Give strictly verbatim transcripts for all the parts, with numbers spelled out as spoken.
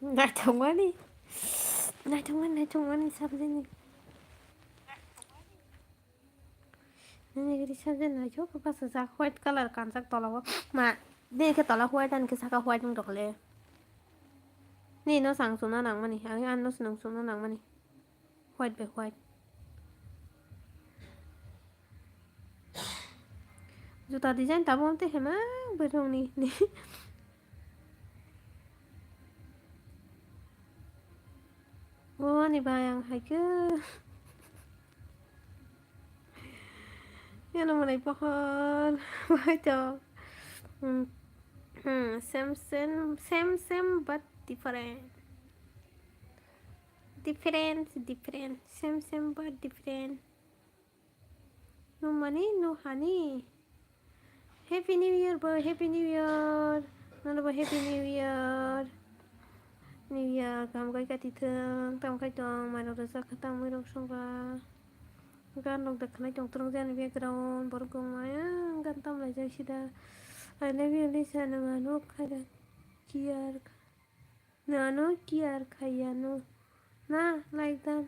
Naithokmani. Naithokmani, naithokmani sabjini. Nini gari sabjini naithok, bwsajak white colour kanjak tola o. Ma, nini khe tola white, ani khe saka white wng tokle. Nini no chwng chumna nangmani, ani, ani no chwng chumna nangmani. White bai white. Juta design tabuk tei hema bwrwngni. O ani bai ang hai khe. Ano mwnai pohor. Bai to. Hmm. Hmm. Same, same, same, same, but different. Different, different. Same, same, but different. No money, no honey. Happy New Year, boy. Happy New Year. Nono bo Happy New Year. New Year, kam kai kati thung, tam kai tong, mai rok rwjak kha, tam mui rok songkha. Gan rok da khnai tong, trong jani background, borok kong maya, gan tam lai jak sida. I love you, Lisa, nang ano khaida. Kiar. Nano care khaiyano. Na, like that.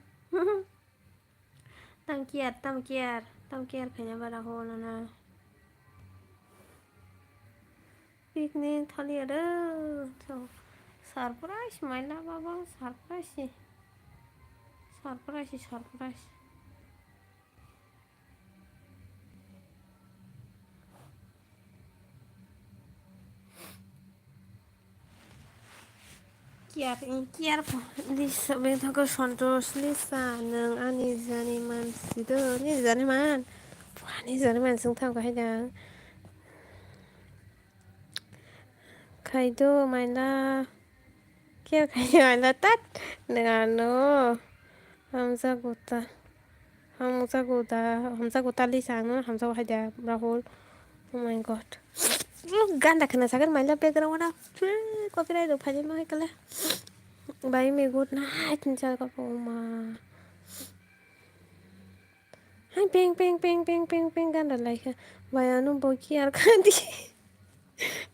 Tam care, tam care, tam care khaina bara ho nana. Picnic thali aro. So, surprise maila baba, surprise. Surprise, surprise. Kiar, kiar po, Lisa, bethogo Santosh, Lisa, nwng ani jani man sido, ni jani man, ani jani man sung thang kahai dang. Khaido maila, kiar khai maila tat, nwng ano, hamjago ta. Hamjago da, hamjago ta Lisa, ang nono hamjago hai da, Rahul. Oh my God. Ganda khna sakar maila background na. Copyright rok phaidi ma hai kala. Bai me good night ni chal ka po ma. Hai peng, peng, peng, peng, peng, peng ganda lai kha. Bai ano bo kiar khadi.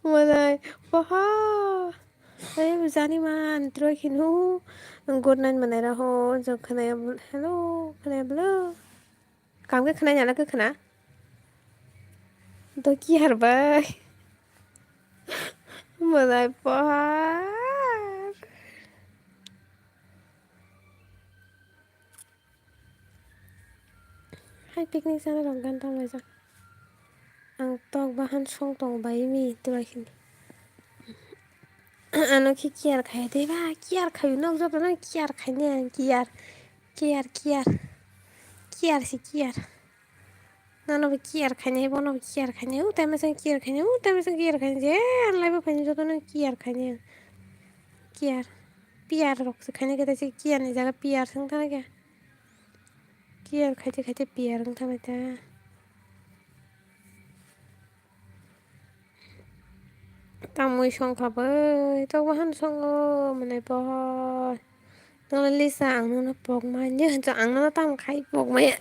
Manai, poha. Ai, jani man, troi khinu. Good night manai ra ho, jok khna ya, hello, khna ya, blo. Kam khe khna ya, na khe khna. Do ki har bai. Manai, poha. Hai picnic sana rok gan tang laijak. Ang tok bahan song tong bai mi tuai khini. Ano khe kiar khai de ba, kiar khai nok joto no kiar khai ne ang kiar. Kiar, kiar. Kiar si kiar. Nano bo kiar khai ne, bono bo kiar khai ne. U tai masang kiar khai ne, u tai masang kiar khai ne. Je ang lai bo khai ne joto no kiar khai ne. Kiar. Piar rok se khai ne khe tai se kiar ni jaga piar song tang khe. Kiar khaite khaite piar wng thangbai ta. Tamwi songkha bai, tok bahan songo, mwnai pohor. Nangla Lisa, ang nono pokmani, ang nono tamo khai pokmaya.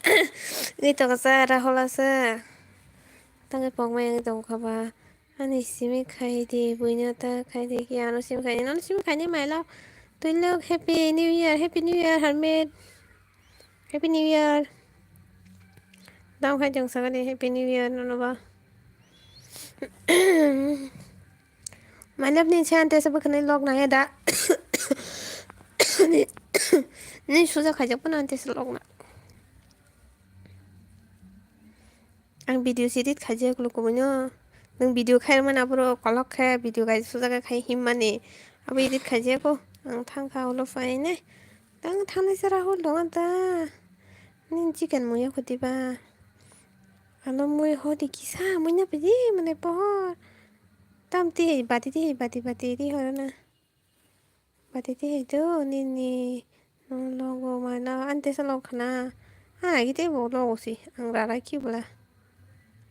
Wngwi tongkha sa, Rahul asa. Tangwi pokmaya wngwi tongkha ba. Ani simi khai di, buino ta khai di, ki ano simi khai di, nono simi khai di maila. Twi lok, Happy New Year, Happy New Year, Harmet. Happy New Year. Dam khai jong sakani Happy New Year nono ba. Mailap ni chan tesa bwkhwnai lok naya da. Ni, ni suja khaijak phano tesa lok na. Ang video si edit khaijak lukubuino. Nwng video khairokmani aphuru kolok khe video kaisa sujakha khai himmani. Abo edit khaijak o. Ang thangkha ulo phainai. Tang thangnai se Rahul dong ta. Nini chicken muya khuti ba. Ano mui hodi kisa muina pidi mane pohor. Tam ti bati ti bati bati ri horo na. Bati te hai do nini no logo mana ante sa log khna. Ha agi te bo logo si ang rara ki bla.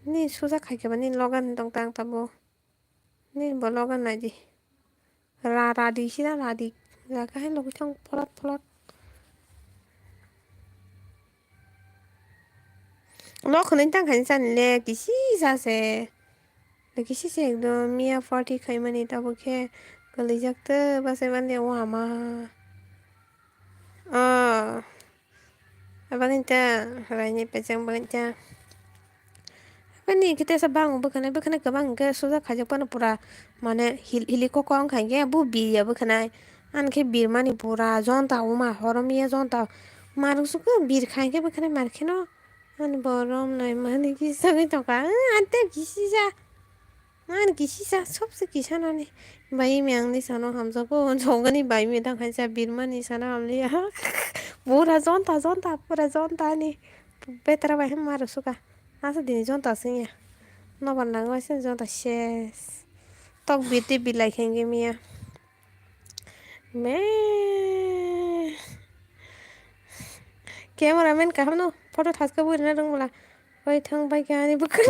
Ni suja khai ke ba ni logan dong tang ta bo. Ni bo logan na di. Rara di si na radi. Ra ka hai logo chong pholot pholot. Log khna tang khan san le kisi sa se. Lagi sisi ekdom miya party khaimani tabuk khe Kwlwijak tei bachai mani o ama. Oh. Abagwi ta raini pejak bagwi ta. Aboni khe tesa bang bwkhanai, bwkhanai kwbang hwnkhe suja khaijak phano pura mane hil-, hili koko wngkha hwnkhe bo birya bwkhanai. Ani khe birmani pura jonta wngma horomya jonta. Marwk sukhe birkha hwnkhe bwkhanai markheno. Ani borom naimani kisa wngwi tongkha. Ani tei kisisa. Ani kisisa, sobse kisa nani. Bai mi angni sano hamjago, jongani bai mi dang hai ja birmani sana hamliya. Pura jonta, jonta, pura jonta ani. Betra bai hem maro suka. Asa dini jonta singya. Nobar nang bai sen jonta ses. Tok birti bilai khenge miya. Me. Cameraman kaham no photo thaska bo rina rwng bwla. Oi thang bai khe ani bwkha.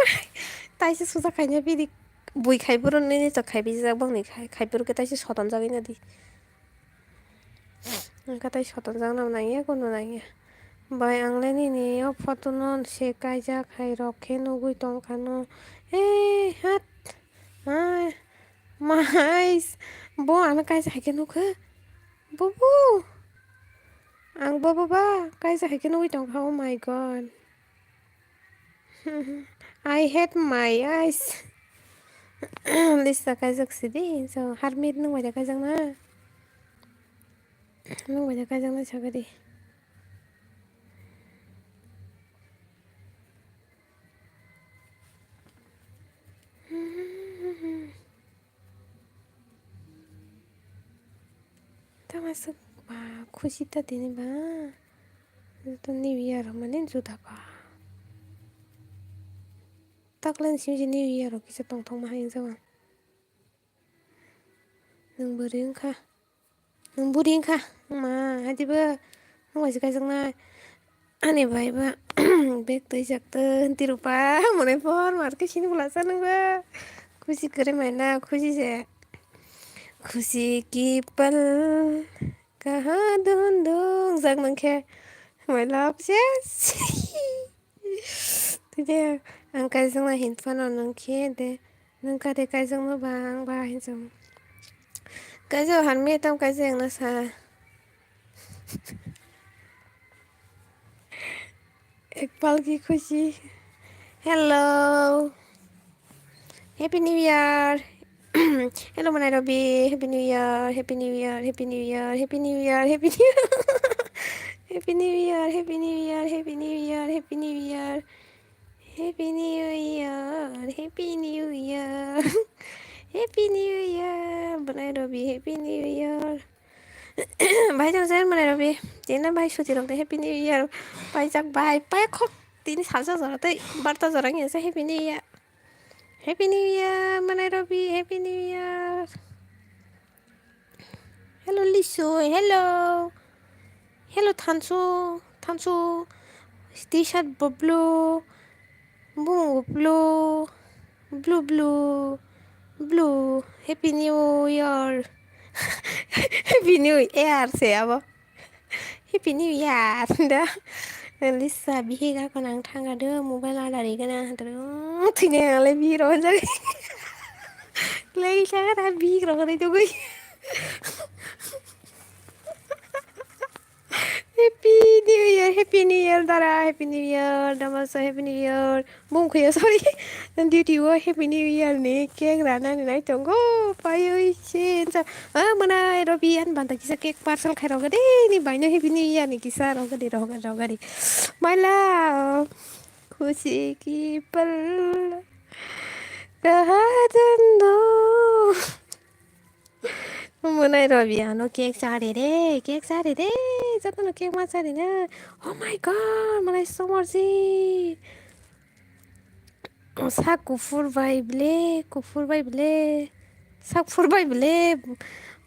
Taisa susa khaina bidi bui khai boro nini to khai bijak bangni khai, khai boro khe taisa soton jagwi nadi. Wngkha tai soton jakna nangya kono nangya. Bai ang le nini o photo no se kaijak hai rok khe nugwi tongkha no. Ei hat. Ma, mais. Bo ano kaisa hai khe nukha. Bubu. Ang bobo ba kaisa hai khe nugwi tongkha, oh my God. I hate my eyes. Lisa kaijak sidi, so harmit nung bai da kaijak na. Nung bai da kaijak na sagadi. Tama swk ba khusi ta tini ba. Joto New Year mani juda ba. Takle ni simi New Year rok kisa tongthok ma hai jaba. Nwng bwrwi wngkha. Nwng buri wngkha, wngma, hadi bo, wng bai se kaijaknai. Ani bai ba, bag twijak twi, tirupa, monai por, mar khe sini bwlasa nwng ba. Khusi kwrwi mai na, khusi se. Khusi ki pal, kaha dun dun, jak nwng khe, my love ses. Tide ang kaijakna hin phano nwng khe de, nwng kha de kaijakma ba ang ba hinwi sa. Kaijak hamya tamo kaijak wngna sa. Ek pal ki khushi. Hello. Happy New Year. Hello, Manai Robi. Happy New Year, Happy New Year, Happy New Year, Happy New Year, Happy New Year. Happy New Year, Happy New Year, Happy New Year, Happy New Year. Happy New Year, Happy New Year. Happy New Year, Manai Robi, Happy New Year. Bai jang jan Manai Robi. Tini bai suti rok de Happy New Year. Bai jak bai, pai khok tini salsa jora tei barta jora ngi sa Happy New Year. Happy New Year, Manai Robi, Happy New Year. Hello, Lisu, hello. Hello, Thansu, Thansu. T-shirt bo blue, bumung bo blue, blue, blue, blue. Happy New Year. Happy New Year se abo. Happy New Year da. Lisa bihik ako nang thanga do mobile order igana hadro. Thine ale bihik ro jai. Lei thanga da bihik ro kare dugui. Happy New Year, Happy New Year dara, Happy New Year damasa, Happy New Year. Bung khuya, sorry. Duty o Happy New Year ni cake rana ni nai tongo. Paiwi se nsa. Ah, Manai Robi an banta kisa cake parcel khai rogadi. Ni baino Happy New Year ni kisa rogadi, rogadi, rogadi. My love. Khushi ki pal. Kaha jando. Manai Robi ano cake chari re, cake chari re, jotono cake ma chari na. Oh my God, Manai Somorji. Sak kuphur bai ble, kuphur bai ble, sak phur bai ble,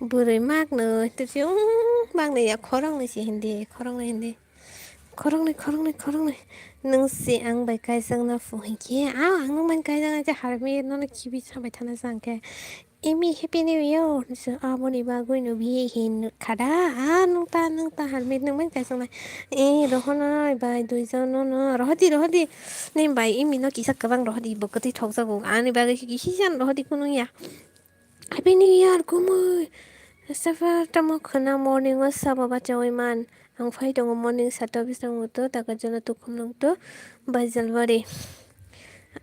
bwrwi makno, tei si, um, makno ya, khoroknwi si hindi, khoroknwi hindi. Khoroknwi, khoroknwi, khoroknwi. Nwng se ang bai kaijakna phu hinkhe, a ang nwng bai kaijakna je harmi nono khibi sabai thana jang khe. Imi Happy New Year hinwi se aboni bagwi no bihi hin khada, a nwng ta, nwng ta harmi nwng bai kaijaknai. E rohonai bai duijon nono rohodi, rohodi. Nini bai imi no kisa kwbang rohodi, bo kwtwi thokjago. Ani bagwi khe kisa rohodi kunu ya. Happy New Year, kumui. Safar tamo khwna morning o sabo bachawi man. Ang phai tongo morning sata o bisram to, taka jono tukhum nung to, Baijalbari.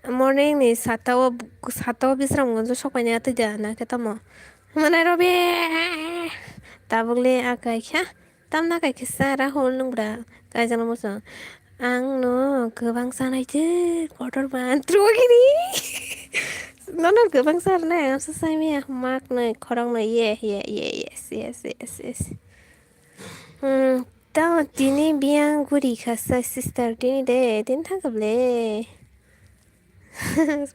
Morning ni sata o, sata o bisram gonjo sokpaini atwi da na khe tamo. Manai robe. Tabuk le akai kha. Tamna kai khe sa Rahul nung bra. Kaijano muchung. Ang no kwbang sanai je kotor ban trugini. Nono kwbang sarnai ang sa sai mia mak noi khorok noi ye ye ye yes yes yes yes. Hmm, tamo tini biyang guri kha sa sister tini de tin thang kable.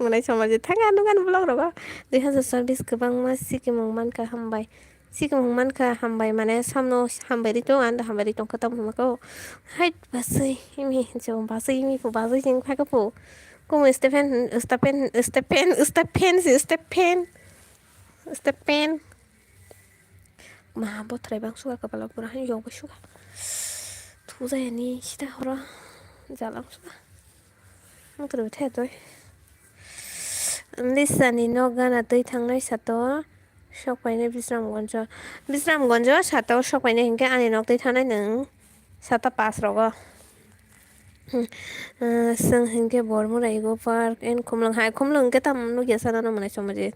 Mwnai somaji thang ano gan vlog rogo. Dui hazar chobbish kwbangma sikimung mankha hambai. Sikimung mankha hambai mane samno hambai ri tong, ando hambai ri tong kha tamo hwnma kho. Hai basui imi hinjo basui imi pu basui jing phai kho pu. Kumu Stephen, Stephen, Stephen, Stephen, Stephen, Stephen. Ma bothrai bang suga kapalo pura hani yong bai suga. Thujaya ni sita horo jalang suga. Ang kuru the toi. Lisa ni nok gana twi thangnai sato. Sok painai Bisramganjo. Bisramganjo sato sok painai hinkhe ani nok twi thangnai nwng. Sata pass rogo. Hmm. Ah, chwng hinkhe Bormura Eco Park and Khumlwng hai. Khumlwng hinkhe tamo nukya sana no mwnai somaji.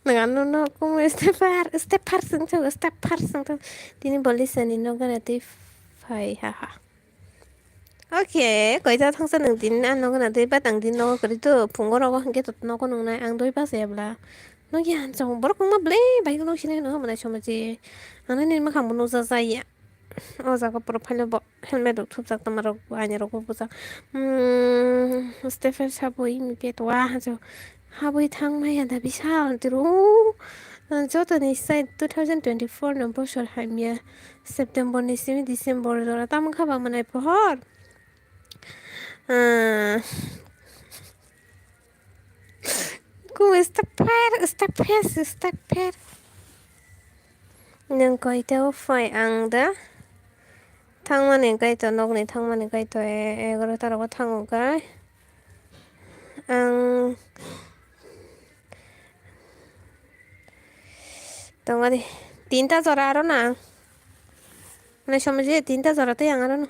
Nwng ano no kumu stepar, stepar chwng chwng, stepar chwng chwng. Tini bo Lisa ni nok gana twi phai ha ha. Okay, koita thangsa nwng tini ano nok gana twi, but ang tini nogo kwrwi to phungo rogo hinkhe to nogo nungnai ang doi bajaya bla. Nukya chwng borok wngma ble bai no sinai no mwnai somaji. Ano nini mwkhang bo nukjak jaya. O jaga pura phaino bo helmet rok thupjak tama rok bo aina rok bo bujak. Hmm, Stephen sabo imi pet wa hajo habwi thang maya da bisal tiro. Joto ni sai two thousand twenty-four no bosor hamya September ni simi December jora tamo kha ba mwnai pohor. Ah. Ku stepher, stepher, stepher. Nwng koita o phai ang da? Thangmani kaito, nokni thangmani kaito, e-, egarota rogo thango kai. Ang tongani tinta jora aro na. Mane somoje tinta jora tei ang aro no.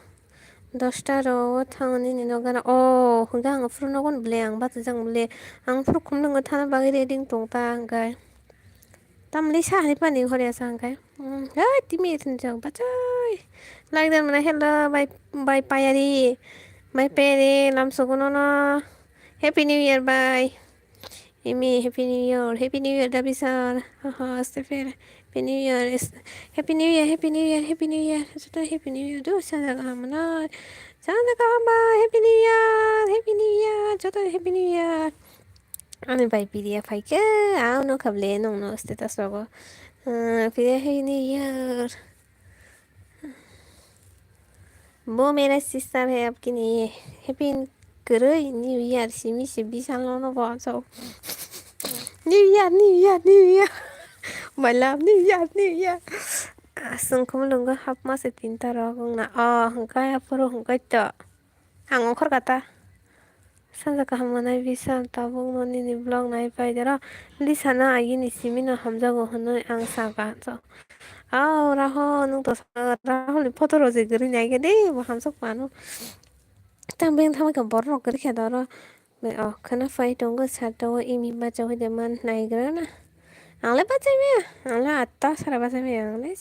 Dosta ro thango nini nok gana. O, hwnkhe ang phuru nogo bwle ang bachajak bwle. Ang phuru khumlwngo thana bagwi ready wng tong ta hwnkhe. Tamni sahani pani hori asa hwnkhe. Hmm, hai timi thwnjak bachai. Like dan mane hello bai, bai payari. Bai payari lamsogo nono. Happy New Year bai. Imi, Happy New Year, Happy New Year, Dabi sir. Haha, Stephen. Happy New Year, is-, Happy New Year, Happy New Year, Happy New Year. Joto Happy New Year, do, sanja kaham mano. Sanja kaham ba, Happy New Year, Happy New Year, joto Happy New Year. Ani bai Priya phaikhe, ah, no khable, nong no status rogo. Ah, Priya, Happy New Year. वो मेरा सिस्टर है आपकी नहीं है। Happy kwrwi New Year simi se bisal no no bo so. New Year, New Year, New Year. My love, New Year, New Year. Aswng khumulwngo hapma se tinta rok wngna. Oh, hwnkhe aphuru hwnkhe to. Ang ongkhor kata. Sanja kaham manai bisa tabuk no nini vlog nai pai dero. Lisa no agini simi no hamjago hwnwi ang sakha. So, au Rahul, nwng to sa-, Rahul ni photo rojak kwrwi nai khe de bo hamjak mano. Tang beng thamai khe borok rok kwrwi khe doro. Be, oh, khwna phai tongo sata o imi bachawi de man naigra na. Ang le bachai maya, ang le atta sara bachai maya, ang le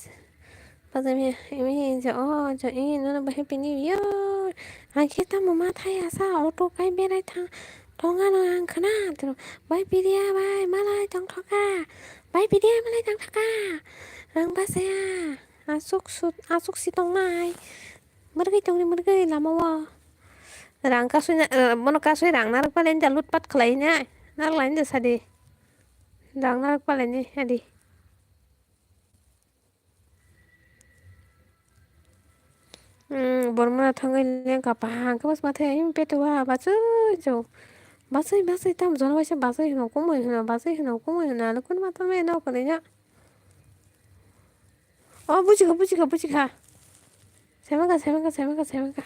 bachai maya. Imi je, oh, je, i, nono bo Happy New Year. Ang khe tamo ma thai asa, auto kai berai thang, thong ano ang khwna, tiro, bai Priya bai, malai tong thoka, bai Priya malai tong thoka. Ang bachaya, asuk sut, asuk si tongnai. Mwrwgwi tongni mwrwgwi lama o. Rang kasui na, eh, bono kasui rang narwk pale inda lutpat khlai na. Narwk lai inda sadi. Rang narwk pale ni adi. Hmm, bormora thangwi lengkha pahang khe bas mathai ayung petu wa bachai jo. Bachai, bachai tam jono waisa bachai hino kumui hino, bachai hino kumui hino, ano kun ma tame no kani ya. Oh, bujikha, bujikha, bujikha. Semaka, semaka, semaka, semaka.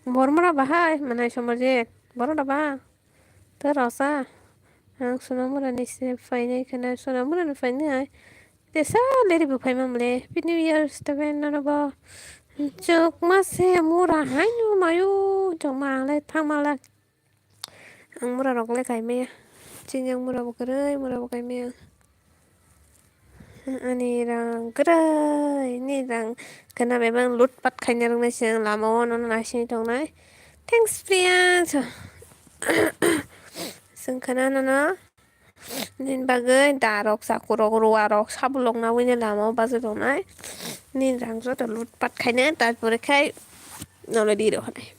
Bormora bahai, manai somajik. Borok da ba? Tei rosa. Ang Sonamura ni se phainai kheno, Sonamura ni phainai. Tesa leri bo phaima mole. Happy New Year, Steven, nono bo. Chuk ma se mura haino mayo. Chuk ma ang le thang ma la. Ang mura rok le kai maya. Chini ang mura bo kwrwi, mura bo kai maya. Ani rang kwrwi, ni rang kana bebang lut pat khaina rwngna se ang lama o nono naisingwi tongnai. Thanks, Priya. So, seng khana nono. Nini bagwi darok, chakurok, ruwarok, sabulok nabwini lama o bachai tongnai. Nini rang joto lutpat khaina, tarpore khai nolo di rok hinai.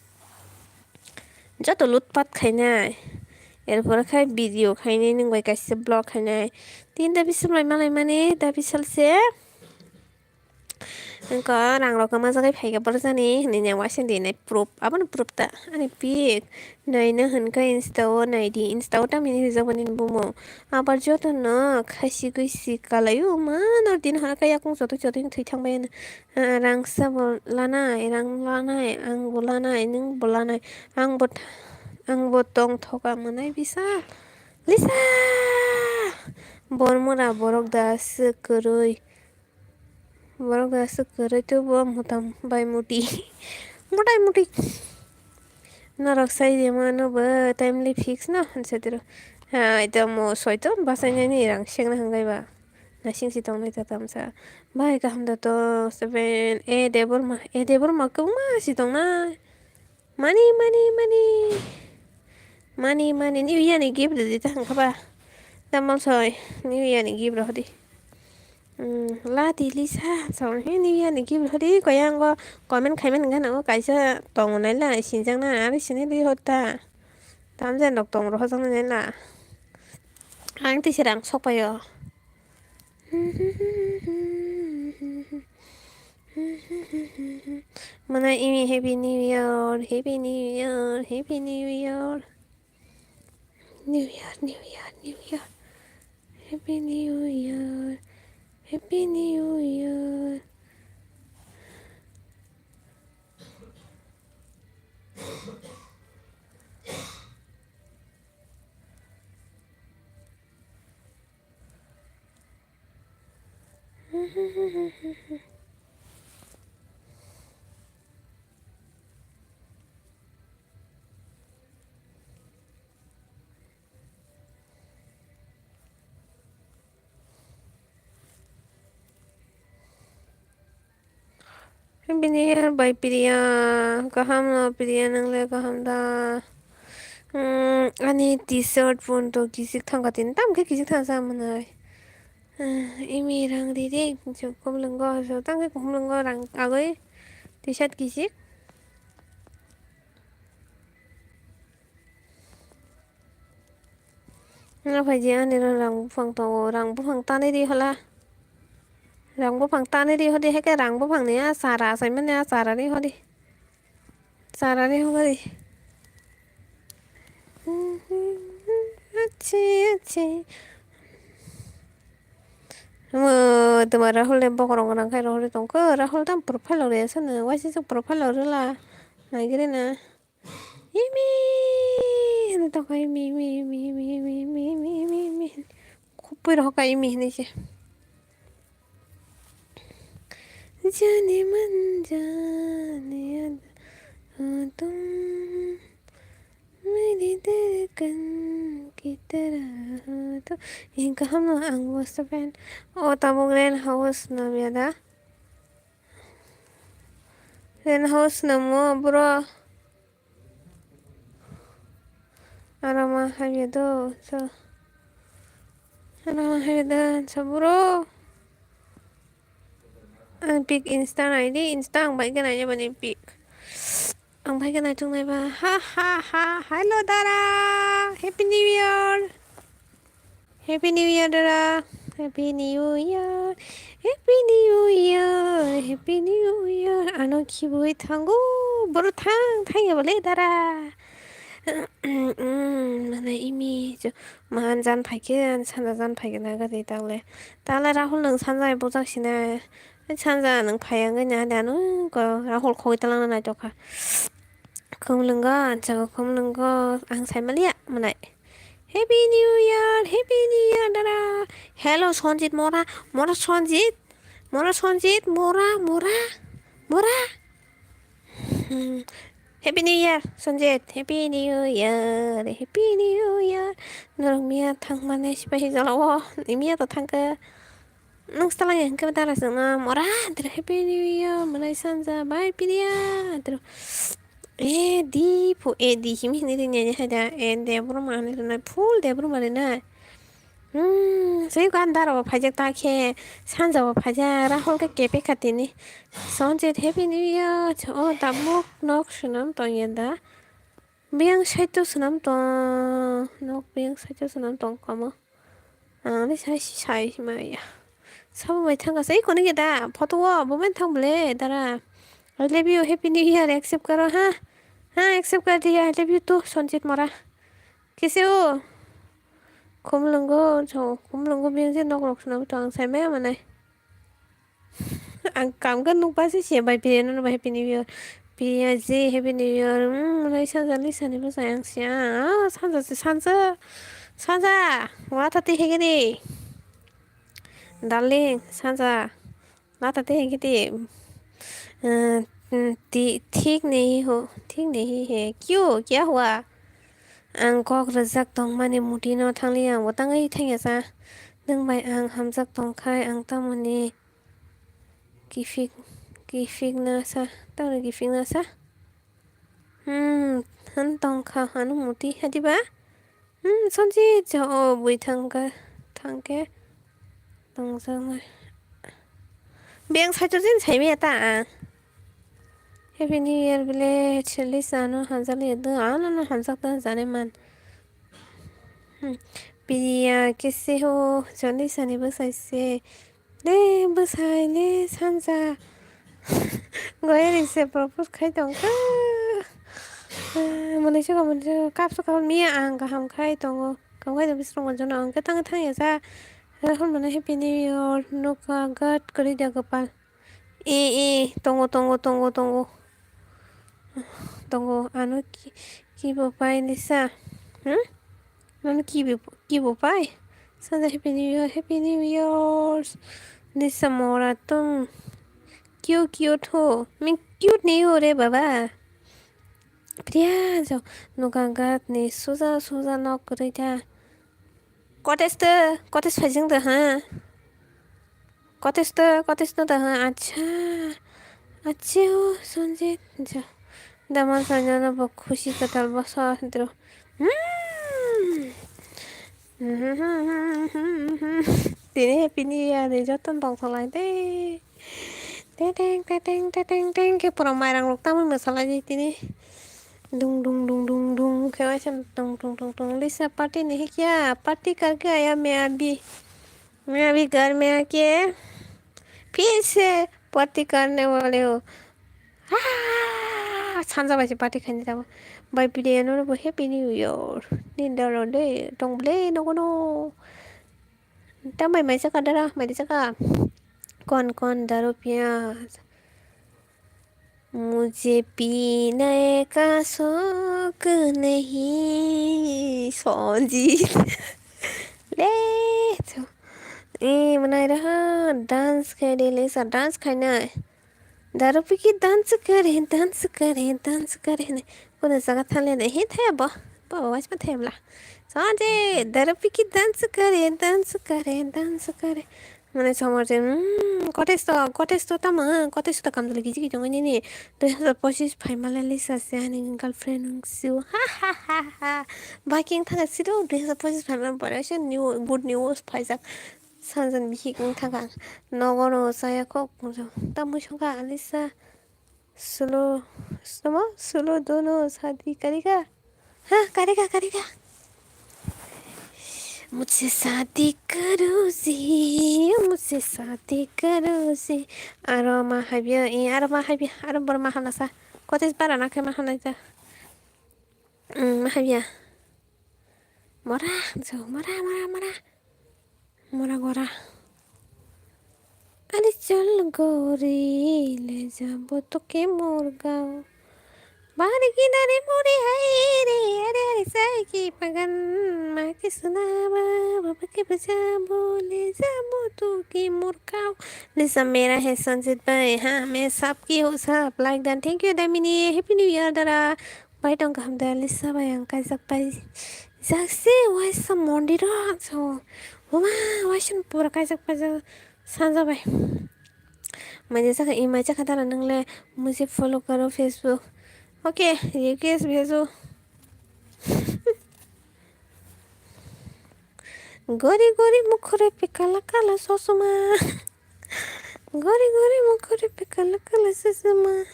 Joto lutpat khainai. Erpore khai video khainai, nwng bai kaisa vlog khainai. Tini da bisamlai malai mani, da bisalse. Wngkha rang rok kwma jagwi phaikha borjani hinwi nang waising di nai proof, abono proof ta ani pik. Naina hwnkhe insta o naidi, insta o tamni rijak bo nini bumung. Abar jotono khasi gwi si kalaio mano din hwnka yakung chotwi chotwi thwi thangbai ano. Ah, rangsa bo lanai, rang lanai, ang bo lanai, nwng bo lanai, ang bo tha-, ang bo tong thoka mwnai bisa. Lisa! Bormora borok da swk kwrwi. Borok da aswk kwrwi tubo mutam bai muti. Mutai muti. Norok sai je mano bo timely fix no hinsa tiro. Ha, ito mo soito basainani rang sengna hwnkhai ba. Nasing si tongnai ta tamsa. Bai kaham da to seven. E Debbarma, e Debbarma kwbangma si tongnai. Mani, mani, mani. Mani, mani, New Year ni gift rwdi ta hwnkhaba. Tamal soi, New Year ni gift rw hodi. Hmm, lati Lisa, song he New Year ni gift rw hodi. Koyango comment khaimani gana o kaisa tongo naila, sinjakna, ari sini ri hota. Tamjani rok tong rw hojaknai naila. Ang tisi rang sokpaio. Mana imi Happy New Year, Happy New Year, Happy New Year. New Year, New Year, New Year. Happy New Year, Happy New Year. Bini bai Priya, kaham no Priya, nang le kaham da? Hmm, ani T-shirt pun to kisik thang katin, tam khe kisik thang sa manai. Ah, imi rang ri ri, so kom lengo, so tang khe kom lengo rang agoi T-shirt kisik. Nang phaidi ani rang buphang tongo, rang buphang tanwi ri hola. Rang buphang tanwi ri hodi, heke rang buphang ni a chara, achaimani a chara ri hodi. Chara ri hodi. Achi, achi. Mo, tuma Rahul le bokorong rang khai rohori tongkho. Rahul tam profile lo re asana. Waisa profile lo rwla. Naigiri na. Imi hwnwi tongkha, imi, imi. Khupui rohorkha imi hwnwi se. Jani man jani ad ho tum, meri dhadkan ki tarah ho tum. Ih, kaham no ang bo sa fan. O tabuk rent house no biya da. Rent house no mo bro. Arama habya do, so. Arama habya do, so bro. Ang pic Insta nai di, Insta ang bai khe nai bani pic. Ang bai khe nai tung nai ba. Ha, ha, ha. Hello, dara. Happy New Year. Happy New Year, dara. Happy New Year. Happy New Year. Happy New Year. Ano khibui thango. Boro thang, thang ya bole, dara. Mane imi jo mahan jan phaikhe, sanja jan phaikhe na gari tagle. Tagle Rahul nang sanja bujak sina. Sanja nang phai ang na de ano ko Rahul khoi talang na naitokha. Khum lwngo, ang sago khum lwngo, ang saimaliya mwnai. Happy New Year, Happy New Year, dara. Hello, Sanjit, mora, mora, Sanjit, mora, Sanjit, mora, mora, mora. Hmm. Happy New Year, Sanjit, Happy New Year, Happy New Year. Norok miya thangmani sipahi jolao, miya to thangkha. Nung stala yang ke dara sung na mora, dara Happy New Year, manai sanja, bye, Priya, dara. E di phu, e di himi hini ring nyanyi hai da, e de bro ma hani rinai, full de bro ma rinai. Hmm, sei kan dara bo phaijak ta khe, sanja bo phaijak, Rahul ke kepe khatini. Sanjit Happy New Year, o tabuk nok sunam tong ya da. Biyang side o swnam tong, nok biyang side o swnam tong kamo. Ang le sai sai maya. Sabo bai thang kasa, iko nige da, photo o, bo bai thang bole, dara. I love you, Happy New Year, accept karo, ha? Ha, accept kar diya, I love you too, Sanjit Mora. Kise o? Khumlungo, jo, khumlungo biyang je nok rok swnam tong, ang sai maya manai. Ang kam khe nukba se se bai Priya no bai Happy New Year. Priya je Happy New Year. Hmm, lai sanja lai sani bo sai ang sia. Ah, sanja se sanja. Sanja. Wa ta te hege ni. Darling, sanja. Wa ta te hege ni. Eh, hmm, ti-, thik nahi ho, thik nahi hai. Kyo, kya hua? Ang kok rwjak tongmani muti no thangli ang bo tangwi thangya sa. Nwng bai ang hamjak tongkhai ang tamoni kiphik, kiphikna sa, tamoni kiphikna sa. Hmm, han tongkha ano muti hadiba? Hmm, Sanjit ja o bui thangkha, thangkhe tongjaknai. Beng saichuk jin saimaya ta ang. Happy New Year bile chili sano hamjakli do, ano no hamjak ta jani man. Hmm. Priya kese ho, jani sani bo saise. Le bwsai le sanja. Goyari se propose khai tongkha. Mwnwi se mwnwi se kapsa kapsa miya ang kaham khai tongo. Kaham khai tongwi srwngo jono ang khe tang thang ya sa. Rahul mano Happy New Year nukha gat kwrwi da kwpal. E e tongo tongo tongo tongo. Tongo ano ki kibo pai nisa. Hmm? Nang kibo, kibo pai? Sanja Happy New Year, Happy New Year. Nisa mora tung. Cute, cute ho. Min cute ni ho re baba. Priya jo. Nuka gat ni suja, suja nok rita. Kotes te, kotes phajing de ha. Kotesto, kotesto da ha, acha. Acha, o, Sanjit, ja. Daman sanya no bo khushi katal boso, dro. Hmm. Tini happy new year ni joton tong thalai de. Teteng, teteng, teteng, teng, ke pura mairang rok tamwi mwsalai di tini. Dung, dung, dung, dung, dung, ke waisa dung, dung, dung, dung. Lisa party ni hikya, party karke aya me abi. मैं अभी घर में आके फिर से पार्टी करने वाले हो। Ah, sanja bai se party khaini tamo. Bai pide no bo happy new year. Ni daro le tong ble no kono. Ta mai mai saka dara mai saka. Kon kon daro piyaj. मुझे पीने का शौक नहीं, Sanjit. Le, to. E, mwnai raha, dance khai de, Lisa, dance khai nai. Daru piki dance kare, dance kare, dance kare ne. Kono jaga thale ne, he thaya bo. Baba, wajma thaya bla. Sanjit, daru piki dance kare, dance kare, dance kare. Mane somar je, hmm, kotesto, kotesto tamo, kotesto kamjala giji giji tongo nini. Dui hazar pochis phaimale Lisa se ani girlfriend wng sio. Ha, ha, ha, ha. Ba king thanga siro, dui hazar pochis phaimale pore se new, good news phaijak. Sanjan bihik wng thanga. Nogo no chaya kok, tamo songkha Lisa. Solo, somo, solo dono sadi karega. Ha, karega, karega. मुझसे शादी करो जी, मुझसे शादी करो जी. Aro ma habya, e, aro ma habya, aro bor ma hana sa. Kote bara na khe ma hana ja. Mm, ma habya. Mora, jo, mora, mora, mora. Mora gora. अरे चल गोरी ले जाबो तोके मोर गाँव. Pari kinare more hai re, are are sai ki pagan, ma ki sunaba, baba ki bajabo, le jabo tu ki murkao. Lisa mera hai Sanjit bhai, ha, main sabki ho sab like done. Thank you Damini, Happy New Year dara. Bai tong kaham da Lisa bai ang kaijak pai. Jakse waisa mondir o so. Wama waisa pura kaijak pai sanja bai. Maija saka, i maija kha dara nang le mujhe follow karo Facebook. Okay, request bhejo. Gori gori mukhure pe kala kala sosma. Gori gori mukhure pe kala kala sosma.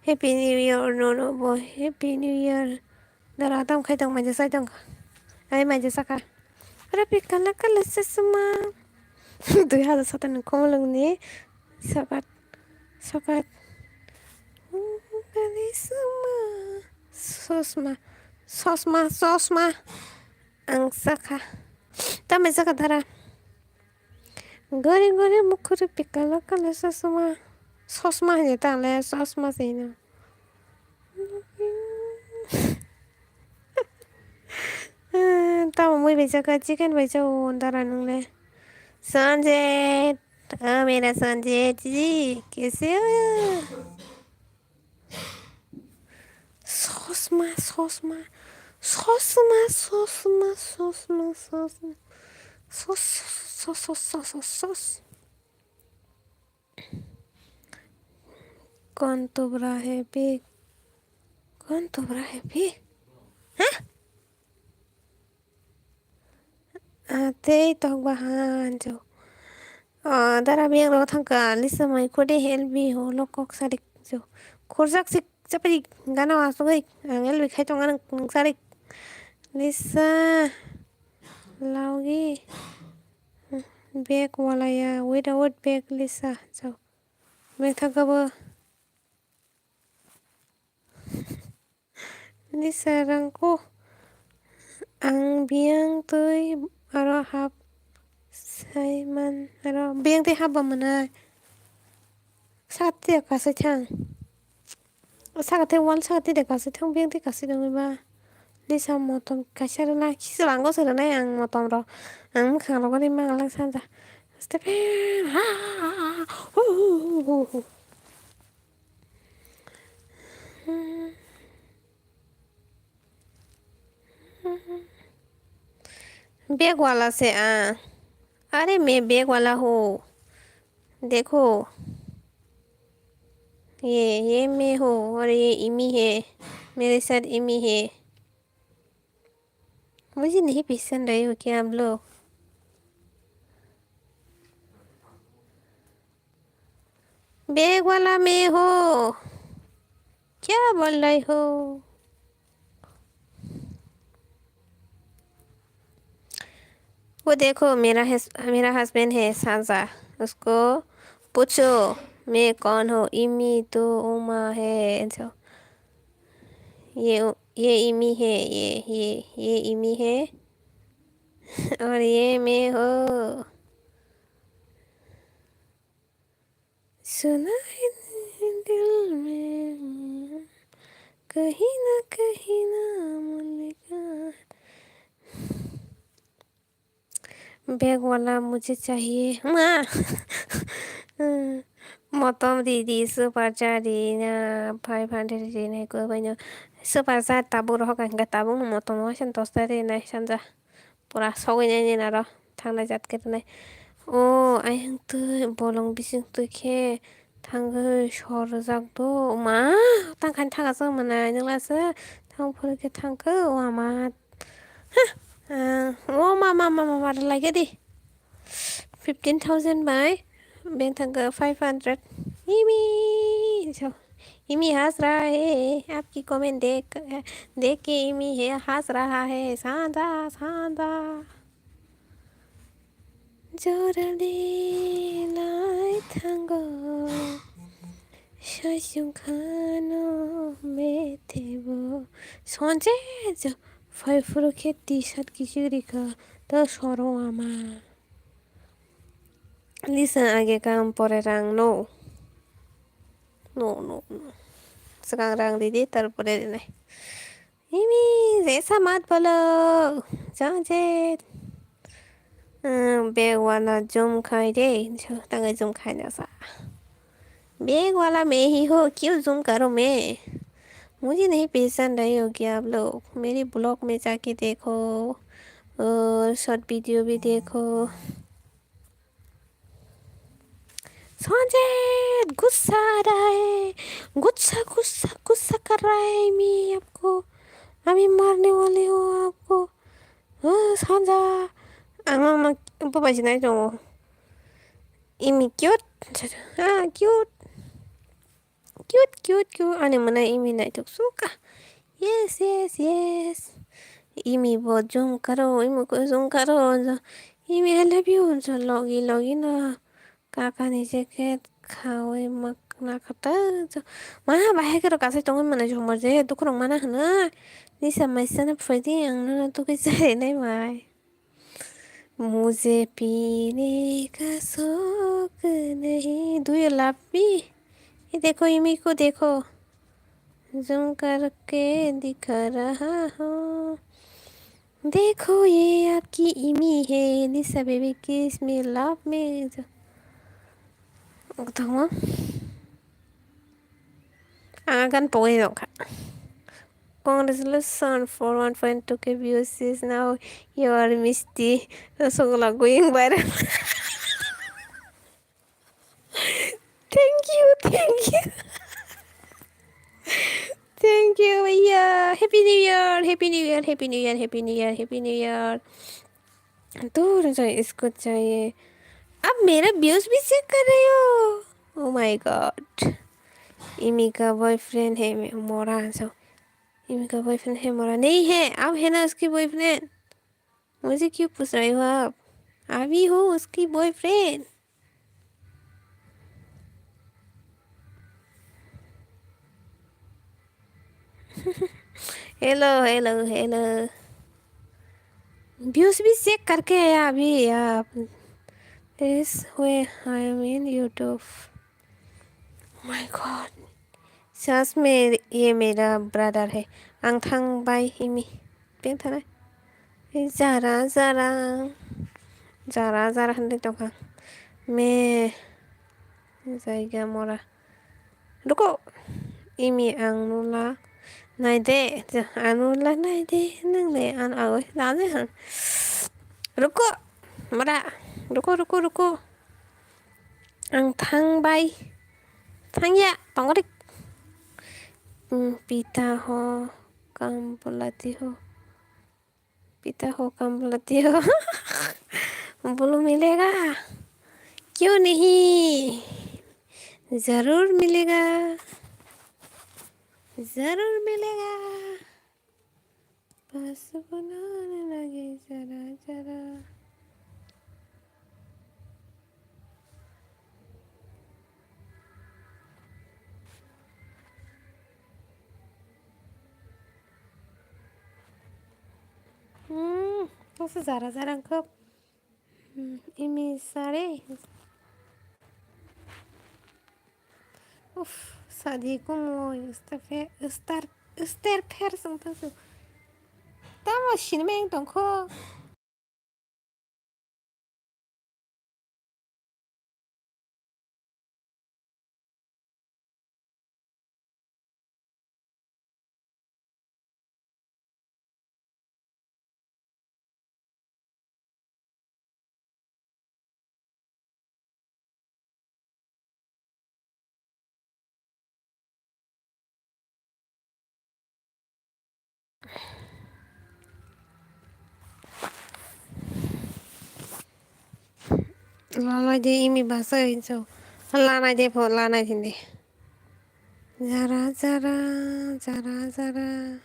Happy New Year, no no boy. Happy New Year. Dara tam khai tong maija sai tong. Ai maija saka. Ore pe kala kala sosma. Dui hazar satanni komolongni sokat sokat. Sosma sosma sosma. Ang saka. Tamo saka dara. Gori gori mukhure pe kala kala sosma. Sosma hini tang le sosma se hino. Tamo mui bai jaka chicken bai jao dara nung le. Sanjay, ah, mera Sanjay ji, kaise ho? Sosma, sosma, sosma, sosma, sosma, sosma, sos, sos, sos, sos, sos, sos. Kon tubra hai bhi? Kon tubra hai bhi? Hah? Ah, tei tok bahan jo. Ah, dara biyang ro thangka, Lisa mai khode help me ho, lo kok sadik jo. Khorjak sik chapri gana wasugwi, ang help khai tonga nang, nang sadik. Lisa, laugi. Bag wala ya, without bag Lisa jo. Bag thangka bo. Lisa rangko ang biyang twi aro hap saiman aro biyang twi hap ba mwnai. Saka twi de kasai thang. Saka twi wal saka twi de kasai thang biyang twi kasai tongwi ba. Lisa motom kaisa rwna kisa lango se rwnai ang motom rok. Ang mwkhang rogo ri mangalak sanja. Stephen ha ha ha hu hu hu hu. Bag wala se, ah. Are main bag wala ho. Dekho. Ye, ye main ho, aur ye imi hai. Mere saath imi hai. Mujhe nahi pahsan rahe ho kya aap log? Bag wala main ho. Kya bol rahe ho? Wo dekho, mera hus-, mera husband hai Sanja. Usko pucho, main kaun ho? Imi to Uma hai. Jo, ye, ye Imi hai, ye, ye, ye Imi hai. Aur ye main ho. Suna hai dil mein kahin na kahin na mulaqat. Bag wala mujhe chahiye. Ma. Motom ri di, super chat ri na, five hundred ri na, ko bai no. Super chat tabuk rohok ang ka tabuk no motom waisa dosta ri na sanja. Pura sogwi nai nai naro thangna jat khe rwnai. O ayang twi bolong bising twi khe thangwi sor rwjak do. Ma tang khain thang aswk mwnai nukla se thang phuru khe thang khe o ama. Ha, ah, o ma ma ma ma ma rwlai khe di. Fifteen thousand bai beng thang khe five hundred. Imi so. Imi has raha hai, aapki comment dekh, dekh ke Imi hai has raha hai, sanja, sanja. Jorali lai thango, saichung khano methebo. Sonje jo, phai phuru khe T-shirt kichik rikha, to soro ama. Lisa age kam pore rang no. No, no, no. swkang rang ridi, tarpore rinai. Imi, jesa mat bolo, jang jet. Hmm, bag wala zoom khai de, so, tangai zoom khai na sa. Bag wala me hi ho, kyun zoom karo me? Mujhe nahi pehchan rahe ho kya aap log? Mere vlog mein jaake dekho, aur short video bhi dekho. Sanjay, gussa aa raha hai, gussa, gussa, gussa kar raha hai, imi aapko, abhi marne wale ho aapko. Ah, Sanjay, ang, ang, ang, bobai jinai tongo. Imi cute, ah, cute. Cute, cute, cute. Ani mwnai imi naithok suka. Yes, yes, yes. Imi bo zoom karo, imi ko zoom karo. Imi I love you. Logi, logi no. Kaka ni jacket khawi mak na kata. Ma bahai karo kasai tongwi mwnai jomor je. Dukurok mana hwnwi. Nisa maisa na phaidi ang no tugui chari nai mai. मुझे पीने का शौक नहीं। Do you love me? ये देखो, इमी को देखो, zoom करके दिखा रहा हूँ। देखो, ये आपकी इमी है। Lisa baby, kiss me, love me। Ang agan pogwi rokha. Congratulations for one point two K views, sis. Now you are Misty. Rasgulla going viral. Thank you, thank you. Thank you, भैया। Happy New Year, Happy New Year, Happy New Year, Happy New Year, Happy New Year। दूर जाओ, इसको चाहिए। अब मेरा व्यूज भी चेक कर रहे हो? Oh my God। इमी का बॉयफ्रेंड है मे-, मोरा। So, इमी का बॉयफ्रेंड है मोरा? नहीं है। अब है ना उसकी बॉयफ्रेंड? मुझे क्यों पूछ रहे हो आप? अभी हूँ उसकी boyfriend. Hello, hello, hello। Views भी चेक करके आया अभी आप। This way I am in YouTube। My God। सच में ये मेरा ब्रदर है। Ang thang bai imi. Peng thana. Jara jara. Jara jara hwnwi tongkha. Me. Jaiga mora. Ruko. Imi ang nula. Nai de. Ang nula nai de. Nang de. An awe. Dade han. Ruko. Mora. Ruko, ruko, ruko. Ang thang bai. Thang ya. Tongrik. Hmm, pita ho. Kam bulati ho। पिता हो कम बोलती हो। बोलो मिलेगा? क्यों नहीं? जरूर मिलेगा, जरूर मिलेगा। बस बनाने लगे जरा जरा। Hmm, tongsa jara jara wngkha. Hmm, imi sare. Uff, sadi kumui, star, star, star pher song tongsu. Tamo sinima yang tongkho. Lanai de imi basa hinso. Lanai de pho, lanai hindi. Jara, jara, jara, jara.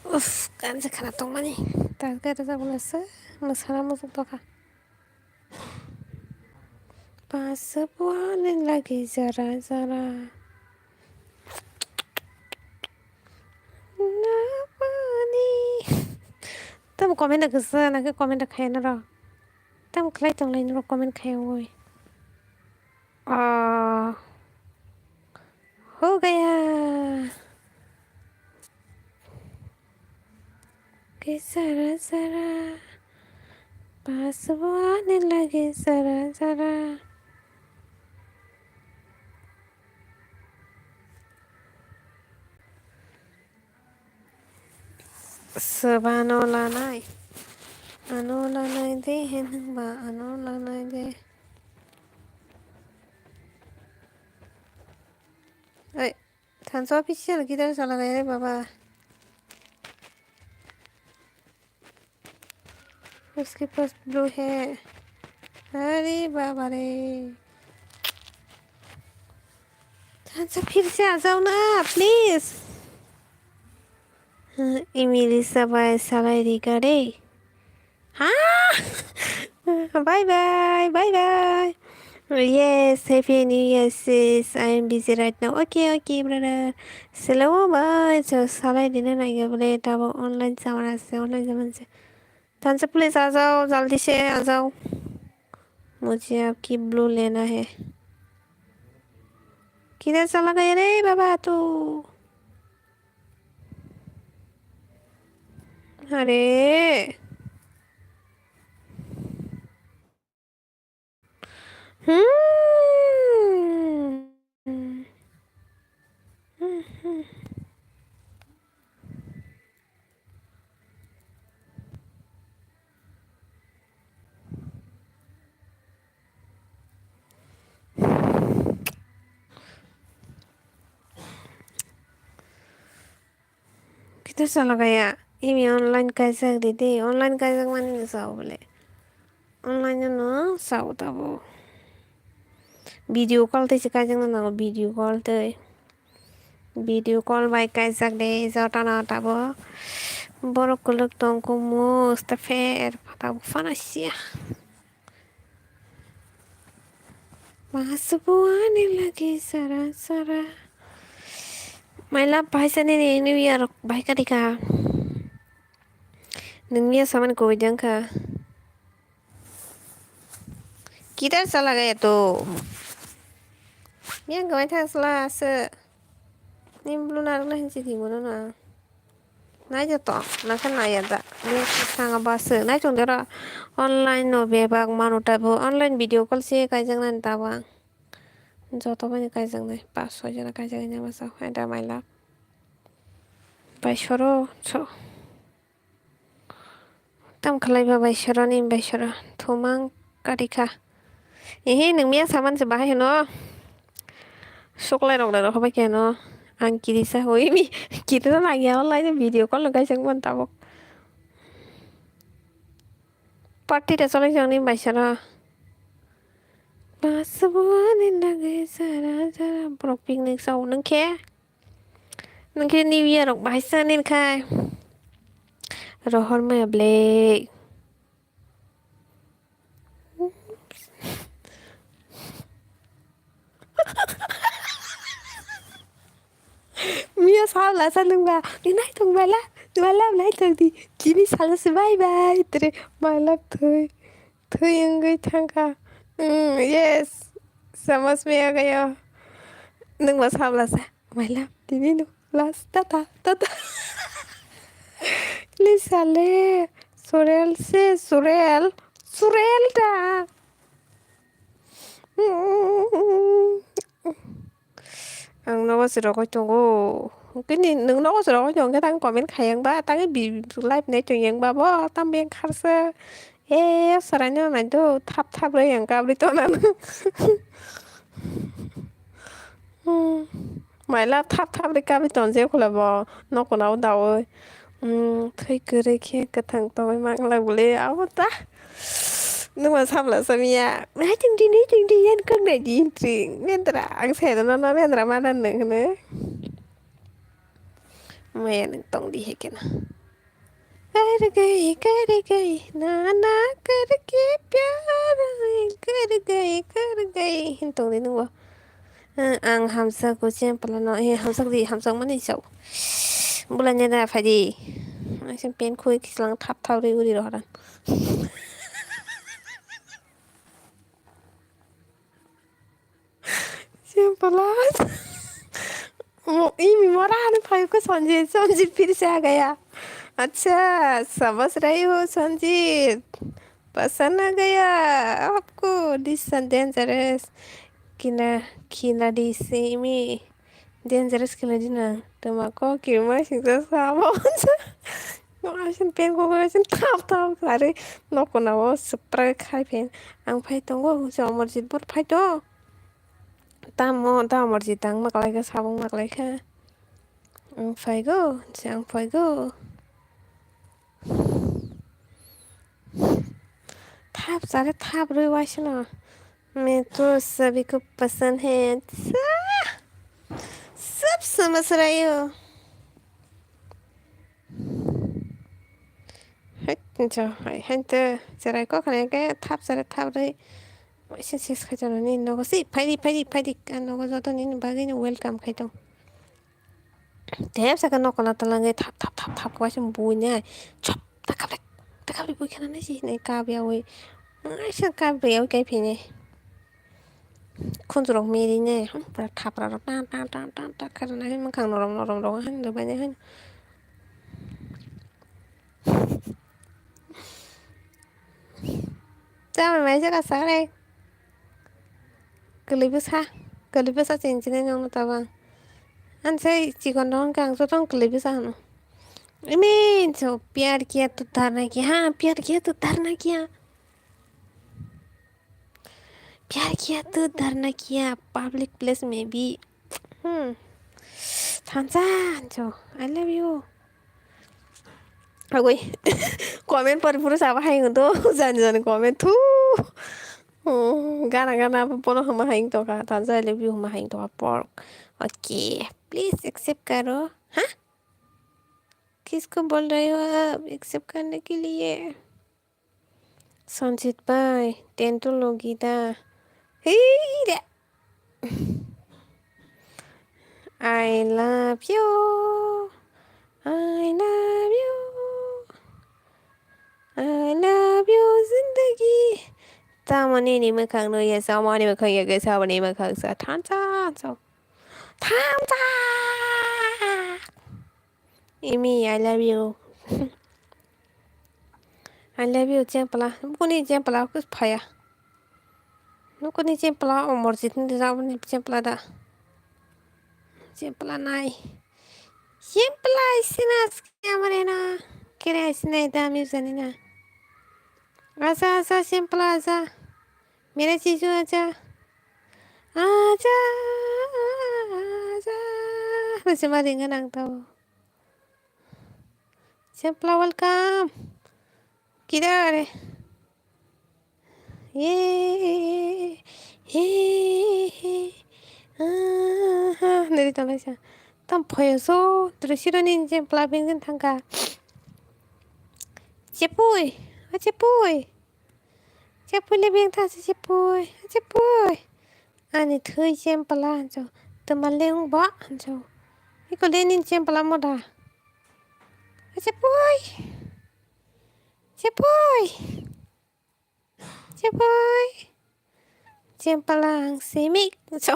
Uff, kansa khana tongmani. Target rwjak bolasa, mwsana muchuk tokha. Pass one lagi jara jara. Nabani. Comment da kwsa na khe comment da khaya norok. Tam khlai tong lai norok comment khaya oi. Ah. Ho gaya. Ke sara sara. Paas wo aane lage sara sara. Soba ano lanai. Ano lanai de, hinba ano lanai de. Oi, thansa official guitar chala re baba. उसके पास ब्लू है। अरे बाबा रे। अच्छा, फिर से आ जाओ ना, प्लीज। हाँ, इमिली सबाई सलाई रिका रे। हाँ? Bye bye, bye bye. Yes, happy new year, sis. I am busy right now. Okay, okay, brother. Slow bhai, so salai dina nai gabole tabo online chamana se, online chamana se. Thansa please आ जाओ, जल्दी से आ जाओ. मुझे आपकी ब्लू लेना है. किधर चला गया रे बाबा तू? अरे. Hmm. Kita salagaya, imi online kaijak di de, online kaijak mani no sao bole. Online no sao tabo. Video call tei se kaijak no nango, video call tei. Video call bai kaijak de, jotono tabo. Borok kwlwk tong kho mos ta pher, tabo phano sia. Maha subu ani lagi sara sara. My love, bahai sa nini new year rok bahai ka dika. Nung miya saman koi jang kha. Kita sa laga ya to. Miya gawai thang sala se. Ni blue narwk na hinsi thimo no na. Nai joto, nakhe nai ya da. Ni thanga ba se. Nai chong dera online no bebak manu tabo. Online video call se kaijak nani tabang. Joto bani kaijak nai. Pas soi jona kaijak nai masa. Hai da my love. Bai soro. So. Tam khlai ba bai soro ni bai soro. Thumang kari kha. Ehe, nung miya saman se bahai heno. Suklai rok da rok bai khe no. Ang kiri sa hoi mi. Kiri na lagi ya online video call no kaijak man tabok. Party da cholai jang ni bai soro. Pas bo ani lage sara sara. Borok picnic sa nung khe. Nung khe New Year rok bahai sa nin khai. Rohor maya blek. Miya sal la sa nung ba. Ni nai tong bala. Bala nai tong di. Chini sal se bye bye. Tere my love thoi. Thwi wngwi thangkha. Mm, yes. Samas miya gayo. Nungba sabla sa. My love, tini no. Last, tata, tata. Lisa le. Surel se, surel. Surel da. Mm. Ang nogo se rogoi tongo. Kini nwng nogo se rogoi tongo khe tang comment khai yang ba, tang bi live nai tong yang ba bo, tang beng kharsa. E, sarai no nai do, thap thap roi yang kabri tona no. Hmm. Maila thap thap roi kabri ton je khula bo, nokona o dawi. Hmm, thwi kwrwi khe kwthang tongwi mang lak bole, abo ta. Nungma sabla samya. Nai tongdi, nai tongdi, yan kok nai di tring. Mendra, ang sai no, no, mendra mana nung hwno. Maya nung tongdi he kena. Kar gai, kar gai, na, na, kar ke pyar hai, kar gai, kar gai. Hin tongdi nungbo. Eh, ang hamsa ko chen pala no, eh, hamsak di, hamsak mani chao. Bula nyada phai di. Aising pen khoi kislang thap thap ri uri rohorang. Simple as. Mo-, imi mora hanu phayu ko Sanjit, Sanjit phir se a gaya. Acha, sabas rahi ho Sanjit. Pasan a gaya aapko, this is dangerous. Kina, kina di se imi. Dangerous kila di na. Tuma ko kirma singsa sabo. Asin pen ko asin thap thap kare. Nokona o supra khai pen. Ang phai tongo, Amarjit bor phai to. Tamo, ta Amarjit ang maklai kha, sabung maklai kha. Ang phaigo, se ang phaigo. Thap sare thap rwi waisano. मैं तो सभी को पसंद है। अच्छा, सब समझ रही हो। Hai, jo, hai, hai, te, cherai kok khanai ke thap sare thap rwi. Waisa ses khai tongo ni nogo si, phaidi, phaidi, phaidi. Ang nogo joto nini bagwi no welcome khai tong. Tep saka nokona talangwi thap, thap, thap, thap, waisa bui nai. Chop, ta kaprek, ta kaprek bui khana nai si hinwi kap yawi. Waisa kap yawi kai phini. Khunjurok miri nai, hmm, pura thapra rok tan, tan, tan, tan, tan kharnai, mwkhang norom, norom rok, han, do bai nai, han. Tamo mai jaga sare. Kwlwi bwsa, kwlwi bwsa chinchini nung taba. Ansai chikon rok ang joto kwlwi bwsa hano. Imi so pyar kiya to dharna kiya, ha, pyar kiya to dharna kiya. Pyar kiya to dharna kiya, public place maybe. Hmm. Thansa, ancho, I love you. Agoi. Comment pori pura saba hai to, jani jani comment thu. Hmm, gana gana bono hama hai to ka, thansa I love you hama hai to ka pork. Okay, please accept karo. Ha? किसको बोल रहे हो आप एक्सेप्ट करने के लिए? Sanjit bhai, tentu logi da. Hei da. I love you. I love you. I love you, zindagi. Tamoni ni mwkhang no ya, samani mwkhang ya, ke sabani mwkhang sa, thansa, so. Thansa. Imi, I love you. I love you, Chempla. Nukuni Chempla, kus phaya. Nukuni Chempla, Amarjit ni da, nukuni Chempla da. Chempla nai. Chempla isina, amarena. Kere isina, ida, mi janina. Asa, asa, Chempla, asa. Mera chiju, asa. Asa, asa. Masi ma ringa nang tau. Chempla, welcome. Kidare. Ye, ye, ye. Aha, nari tala sa. Tam phoyo so, drisiro ni Chempla bengin thangka. Chepui, a Chepui. Chepui le beng thangsa Chepui, a Chepui. Ani thwi Chempla hancho. Tama leung ba hancho. Iko le ni Chempla moda. A Chepui. Chepui. Chepui. Chempla ang simik. So.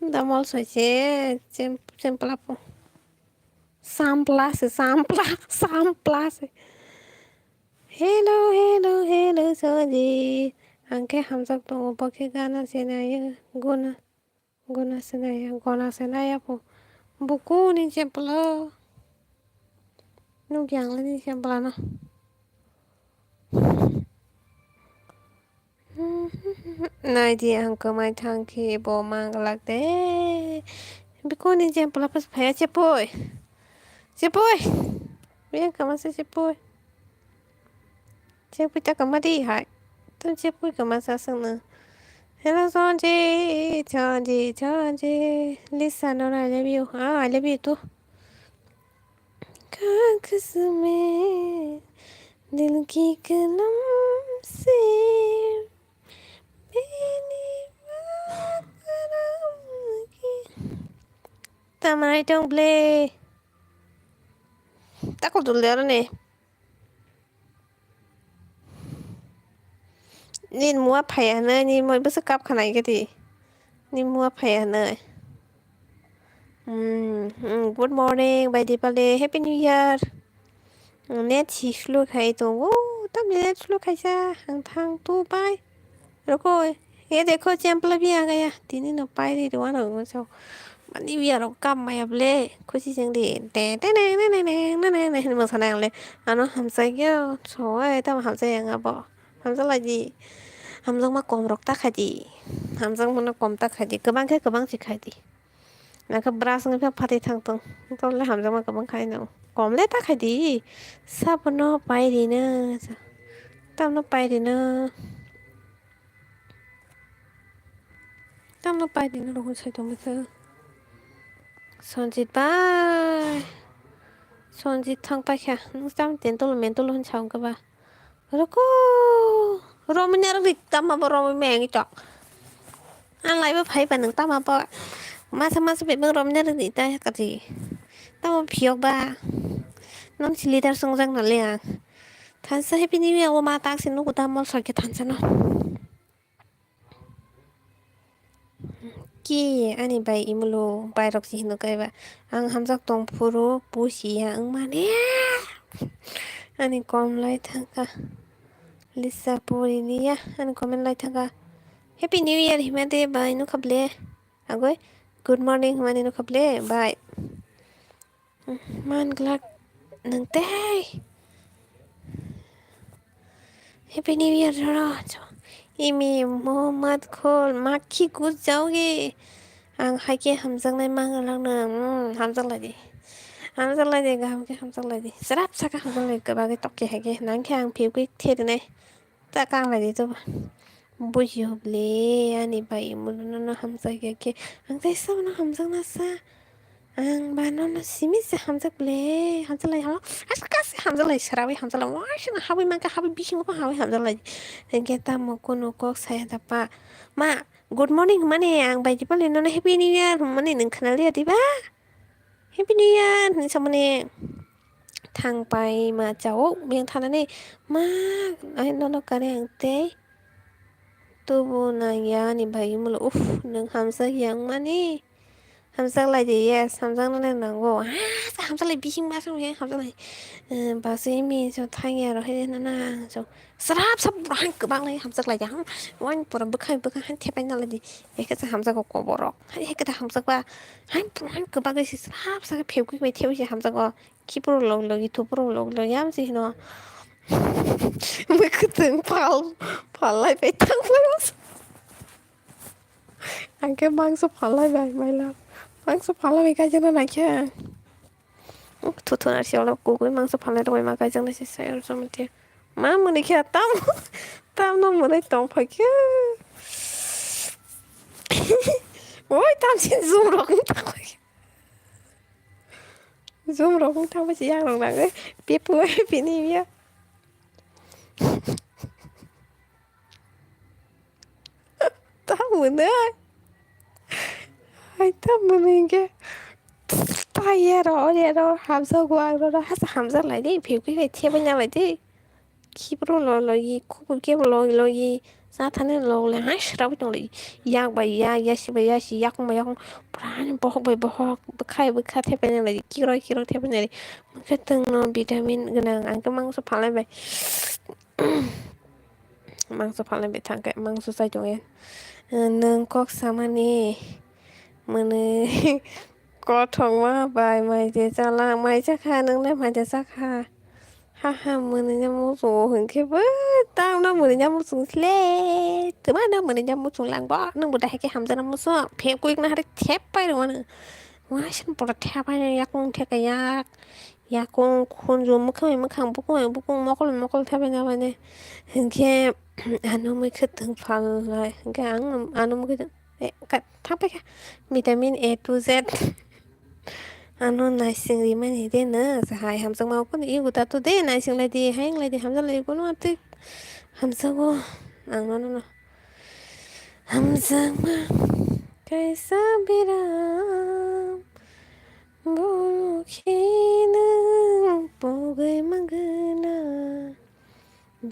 Damol so che. Chem-, Chempla po. Sampla se, sampla, sampla se. Hello, hello, hello, Sanjit. Ang khe hamjak tongo, bo khe gana se naiyo. Guna. Gona se naya, gona se naya po. Buku ni Chempla. Nukya ang le ni Chempla no. Nai di ang kwmai thang khe bo mang glak de. Buku ni Chempla pas phaya Chepui. Chepui. Biyang kama se Chepui. Chepui ta kama di hai. Tum Chepui kama sa sung na. Hello, Sanjit, Sanjit, Sanjit. Lisa, no, no, I love you. Ah, I love you too. कागज में दिल की कलम से मैंने बात आराम की। Tamai tong ble. Tako dul de aro ni. Nini mua phai hwnwi, nini moi bwswk kap kha nai khe di. Nini mua phai hwnwi. Hmm, hmm, good morning, bai Dipali, Happy New Year. Hmm, net si slow khai tongo, tamni net slow khaisa, ang thang tu pai. Roko, ye dekho, chempla bhi aa gaya. Tini no pai ri rwa no so. Mani bhi aro kam maya ble, khushi jeng di. Te, te, ne, ne, ne, ne, ne, ne, ne, mo sana ang le. Ano hamsa gyo, so, ai, tam hamsa yang abo. Hamjakla di. Hamjakma kom rok ta kha di. Hamjakma no kom ta kha di. Kwbang khe kwbang si khai di. Nang khe brush wngwi phano phatwi thang tong. Tole hamjakma kwbang khai no. Kom le ta khai di. Sabono pai rino. Tamno pai rino. Tamno pai rino rokon sai tong khe. Sanjit bai. Sanjit thang pai kha. Nwng tam tentol mentol hwn sa wng khe ba. Roko, romwi narwk di, tamo bo romwi meng tok. Ang laibo phai ba nwng tamo bo. Masa masa bebak romwi narwk di ta kati. Tamo phiyok ba. Non si leader songjak na le ang. Thansa Happy New Year o ma tak si nugo ta mol sor khe thansa no. Ki ani bai imulo bai rok si hino kaiba. Ang hamjak tong phuru pusi ya wng mani. Ani kom lai thangkha. Lisa puri ni ya. Ani comment lai thangkha. Happy New Year hima de bai nukha ble. Agoi good morning hima de nukha ble bai. Man glak nang tei. Happy New Year jora. Imi Muhammad Khol makhi gut jaogi. Ang hai khe hamjaknai mangalak nang. Hmm, hamjak lai di. Hamjak lai di, gaham khe hamjak lai di. Srap saka hamjak lai, kwbagwi tok khe hai khe. Nang khe ang phiyok khe the rinai. Ta kang lai di to ba. Buji hop le, ani bai muno no hamjak ya khe. Ang tei sa no hamjak na sa. Ang ba nono simi se hamjak le, hamjak lai halo, aska se hamjak lai, srawi hamjak lai, waisa no habwi mankha, habwi bisingo pha habwi hamjak lai. Hinkhe tamo kunu kok saya da pa, ma, good morning hwnmani ang bai Dipali nono Happy New Year hwnmani nwng khna liya diba? Happy New Year hwnwi samani thang pai ma chao, biyang thanani, ma, ai nono kare ang tei. Tubu nang ya ni bai mulo, uff, nwng hamjak ya wngmani. Hamjak lai di, yes, hamjak nani nango. Ah, sa hamjak lai, bising basing hai hamjak lai. Eh, basing mi so thang ya ro hai na na so. Srap srap buran kwbang lai hamjak lai ya. Wan pura bwkhai bwkhai han thepai na lai di. Eke sa hamjak ko borok. Hai eke ta hamjak ba. Han buran kwbang si srap srap pheu kui bai theu si hamjak ko. Khipro log logi, thupro log logi, am si hino. Mui kwtwng phal, phal lai bai thang phai o. Ang khe mangso phal lai bai, maila. Mangso phal lai bai kaijak na nai khe. Thu thu na si olo kugui mangso phal lai rok bai ma kaijak na si sai oro somite. Ma muni khe tam, tam no muni tong phai khe. Oi, tam si zum rok wng thang phai khe. Zum rok wng thang phai si yang rok nang oi. Pipu oi pini ya. Ta mwnwi. Hai ta mwnwi hinkhe. Ta yero, yero, hamsa go ang roro hasa hamsa lai di, phikwi khai thebwi na lai di. Khibro lo logi, khubui kebo logi logi, sa thani log le hai srawi tong lai. Yak bai yak, yasi bai yasi, yakung bai yakung, pura bohok bai bohok, bwkhai bwkha thebwi na lai di, kiroi kiroi thebwi na lai di. Mokhe tongno vitamin gwnang, ang khe mangso phalai bai. Mangso phalai bai thang khe mangso chai tong ya. Nwng kok samani mwnwi kothoma bai mai je chala, mai chakha, nwng le mai je chakha. Ha ha, mwnwi ya muchungo hinkhe bo tamno mwnwi ya muchung sle. Twma no mwnwi ya muchung lang bo, nwng bo dahai khe hamjana muchung. Phe kuik na hari thep pai rwmani. Waisa pura thep pai yakung theka yak. Yakung khunju mwkhang bai mwkhang, bukung bai bukung, mokol bai mokol thep pai na mane. Hinkhe ano mui khe thwng phalnai. Hinkhe ang ano mui khe thang pai kha. Vitamin A to Z. Ano naising rimani de no, hai hamjakma o phano ego da to de, naising lai di, hai wng lai di, hamjak lai di, bono atwi hamjago. Ang nono hamjakma kaisa biram, bono khe nwng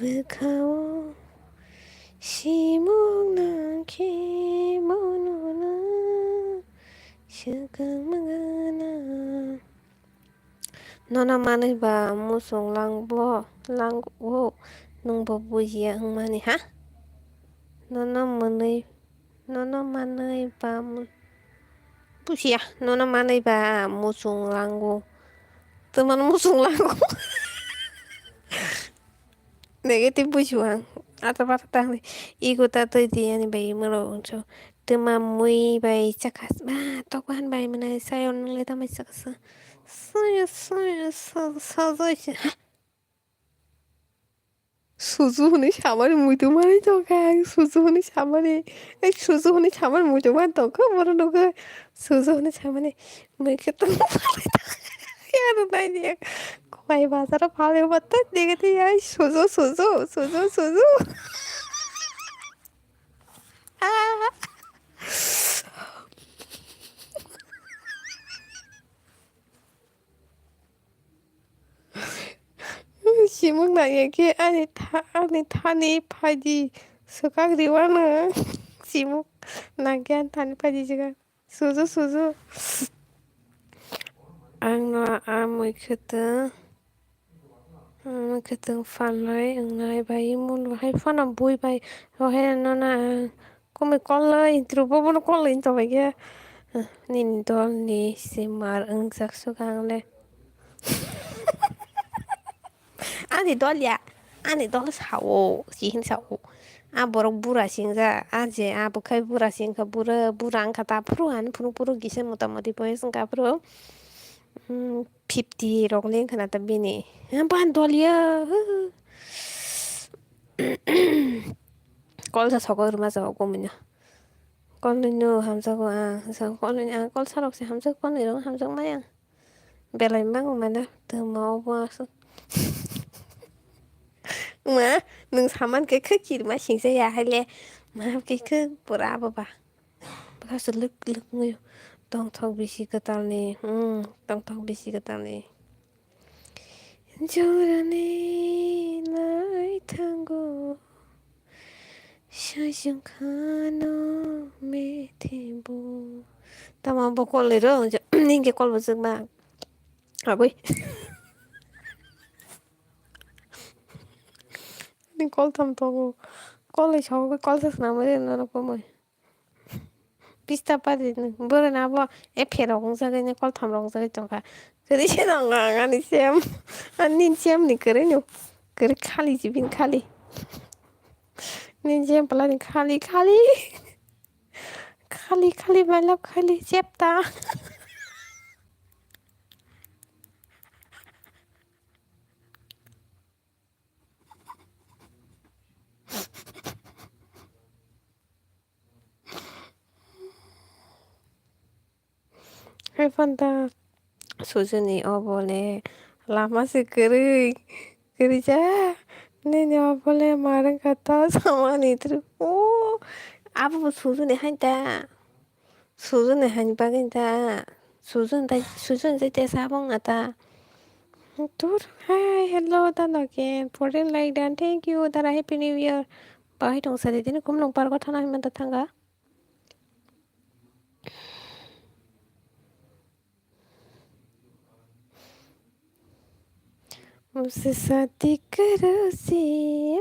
Bwkhao simung nangkhe bono na swkang mangana. Nono manwi ba muchung langbo, lango, nwngbo bujiya wngmani ha? Nono manwi, nono manwi ba mu-, bujiya, nono manwi ba muchung lango. Twmano muchung lango. Negative bujiu ang. Ata bata tangni. Ego ta twi di ani bai mano wngso. Twma mui bai chakha. Ba, tok bahan bai mwnai. Sayo nwngle tamai chakha sa. Sayo, sayo, sa, sa, sa, sa. Ha? Suzu hwnwi samani muitu manwi tongkha ang. Suzu hwnwi samani. Ei, suzu hwnwi samani muitu man tongkha. Bono nukha. Suzu hwnwi samani. Mui khe tong. Yaro naidi. Khwai bazaro phalwi batta degede ai. Suzu, suzu, suzu, suzu. Ah. Simung nangya khe ani tha-, ani thani phaidi swkang riwano. Simung nangya ani thani phaidi swkang. Suzu, suzu. Ang no a mui khwtwng, mui khwtwng phalwi wngnai bai mulu hai phano bui bai rohai no na. Kumui call oi, intro bo bono call oi, intro bai khe, eh, nini dol ni se mar wngjak swkang le. Ani dol ya, ani dol sao, si hin sao. A borok bura singja, a je a bwkhai bura singkha, bura, bura wngkha ta phuru, ani phuru phuru kisa mota moti boyes wngkha phuru. Hmm, fifty rok le wngkha na ta bini. Ban dol ya. Kol sa sokoi rwma sa o kumui no. Kol nwi no hamjago ang, sa kol nwi ang kol sa rok se hamjak, kol nwi rok hamjak maya. Belai mango mane twma obo aswk. Ma, nwng saman khe khwk kirima singsa ya hai le. Ma khe khwk pura abo ba. Bwkha se lwk lwk wngwi tongthok bisi kwtalni, hmm, tongthok bisi kwtalni. Jorani lai thango, sajwng khano methi bo. Tamo bo kol ni ro, ningke kol bo swkma. Abui. Ni kol tham tongo. Kol ni sago kol sa swnamwi rwna rw kumui. Pista pari ni bwrwi na bo e pherok wng jagwi ni kol tham rok wng jagwi tongkha. Kwrwi se nang ang ani sem. Ani sem ni kwrwi no. Kwrwi khali jibin khali. Ni sem pala ni khali khali. Khali khali my love khali chepta. Hai phanta sujuni obo le lama se kwrwi kwrwi ja nini obo le marwng kha ta samani tru o abo bo sujuni hai ta. Sujuni hani bagwi da. Sujun tai, sujun tai te sabong ata. Tur, hi, hello, dano again. Fourteen like done. Thank you, dara. Happy New Year. Bahai tong sari dini kum nung pargo thana himanta thanga. मुझसे शादी करो जी,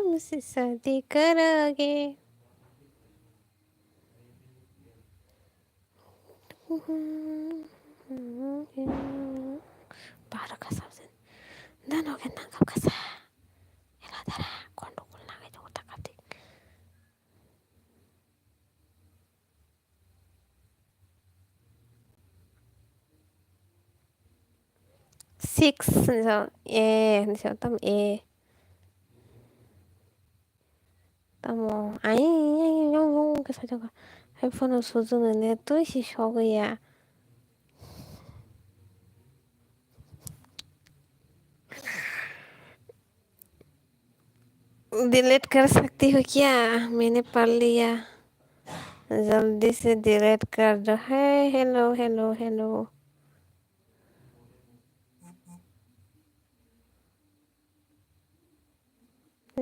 मुझसे शादी करोगे। Bara kasa sen. Nano ke nangkap kasa. Ela dara kondo kul nangai jong takati. Six, so, eh, so, tam, eh. Tamo, ai, ai, ai, yong, yong, khe sajak. Hai phone o sujunu ne twi si sogwi ya. Delete कर सकती हो क्या? मैंने पढ़ लिया। जल्दी से delete कर दो। Hey, hello, hello, hello.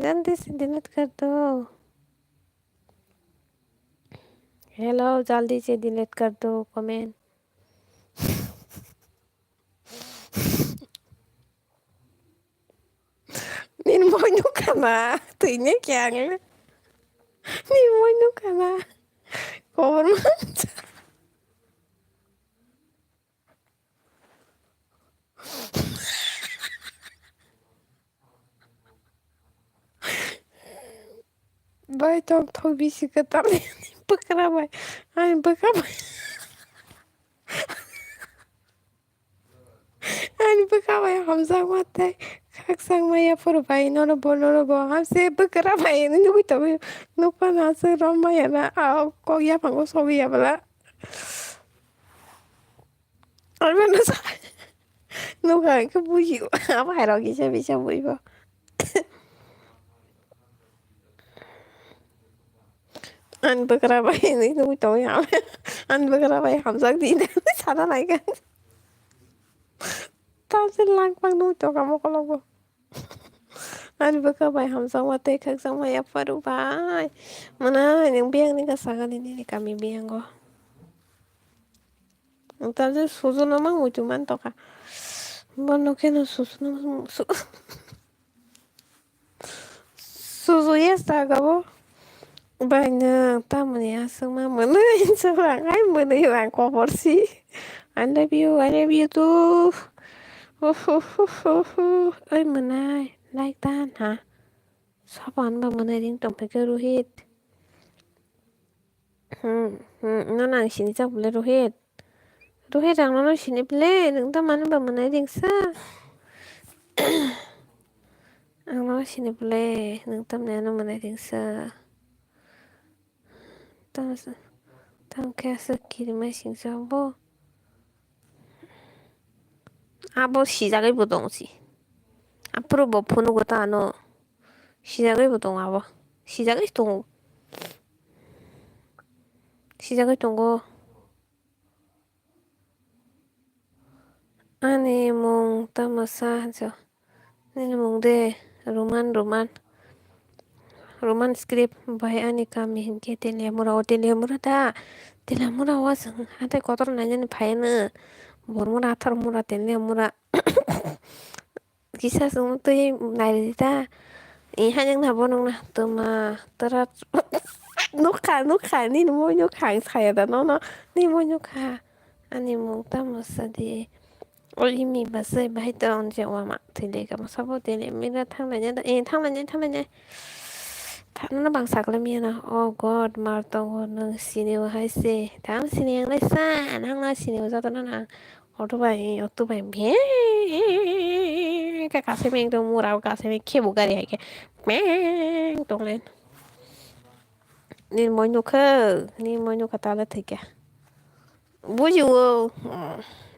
जल्दी से डिलीट कर दो। हेलो, जल्दी से डिलीट कर दो comment. Nini moi nukha na, twi ne khe ang le. Nini moi nukha na. Kobor mansa. Bai tong thok bisi kwtal bwkra bai. Ani bwkra bai. Ani bwkha bai hamjakma tei khakchangma yaphuru bai nono bo nono bo hamse bwkra bai hinwi nugwi tongwi nukphano aswk romma yana a kok yaphango sogwi ya bwla. Armano sa nukha hwnkhe buji o abo hai rok kisa bisa buibo. Ani bwkra bai hinwi nugwi tongwi ham ani bwkra bai hamjak di hinwi sana nai kha. Tamse langpang nugwi tongkha mokologo. Ani bwkha bai hamjakma tei khakjakma yapharu bai. Mwnai nwng biyang ni kha sagani nini kami biyango. Tamse sujuno mang muitu man tongkha. Bono kheno sujuno mang su- Suju ya saga bo. Bai nwng tamoni aswkma mwnwi swkang ai mwnwi rang koporsi. I love you, I love you too. Uhuhuhuhu. Oi mwnai, like dan ha. Sopan ba mwnwi ring tongphikhe Rohit. Hmm, hmm, nono ang sinijak bwle Rohit. Rohit, ang nono sini bwle, nwng tamo ani ba mwnai ringsa. Ang nono sini bwle, nwng tamni ano mwnai ringsa. Tamo sa, tamo khe aswk kirimai singjak bo. Abo sijagwi bo tong si. Aphuru bo phunugo ta ano. Sijagwi bo tongo abo. Sijagwi tongo. Sijagwi tongo. Ani mung tamo sa jo. Nini mung de Roman, Roman. Roman script bai ani kami hinkhe Teliamura o, Teliamura da. Teliamura o aswk hatai kotor nainani phaiyano. Bormura, Atharmura, Teliamura. Kisa chwng twi nairidi ta. Iha nang na bo nang na tuma tara nukha nukha nini moi nukha ang saya da nono nini moi nukha ani mung tamo sadi. O imi basai bahai ta onje wama thili kamo sabo tili mira thang nai da e thang nai thang nai. Thangna bang sakle miyana. Oh God, mar tongo nwng sini o hai se. Tam sini ang lai sa, nang na sini o joto no nang. Auto bai, auto bai. Bhe, ka kase meng tong mura, kase meng khe bu gari hai khe. Meng tong len. Ni moi nukha, ni moi nukha tala thikya. Buji o,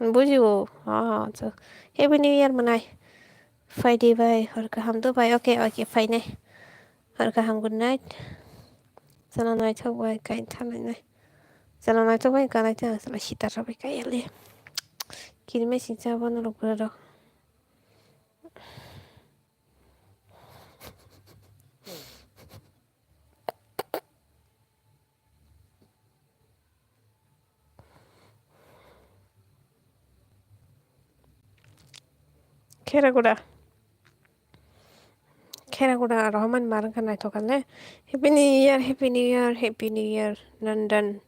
buji o. Ah, so. Happy New Year manai. Phaidi bai, hor kaham do bai. Okay, okay, phainai. Hor kaham, good night. Chwla naithok bai kai thanai nai. Chwla naithok bai kanai thanai chwla sitar bai kai ale. Kini machine cha bono rok bwrwi rok. Khera guda. Khera guda Rohman marang kha naithok kha le. Happy New Year, Happy New Year, Happy New Year, Nandan.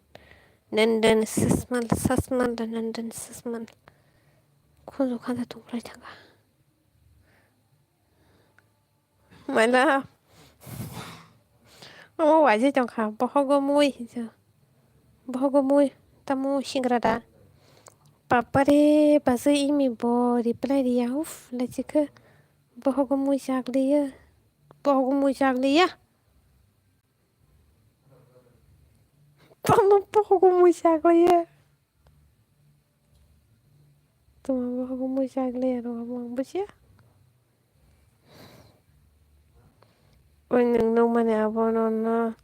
Nandan Sasmal, Sasmal da Nandan Sasmal. Khunju khanja tongphrai thangkha. Maila. Omo waijai tongkha, bohogo mui hinsa. Bohogo mui, tamo singra da. Papare, bajai imi bo reply riya, uf, lachikha. Bohogo mui chakliya. Bohogo mui chakliya. Tamo bohogo mui chakliya. Tamo bohogo mui chakliya, ro amo ang bujiya. Oi nwng nukmani abono no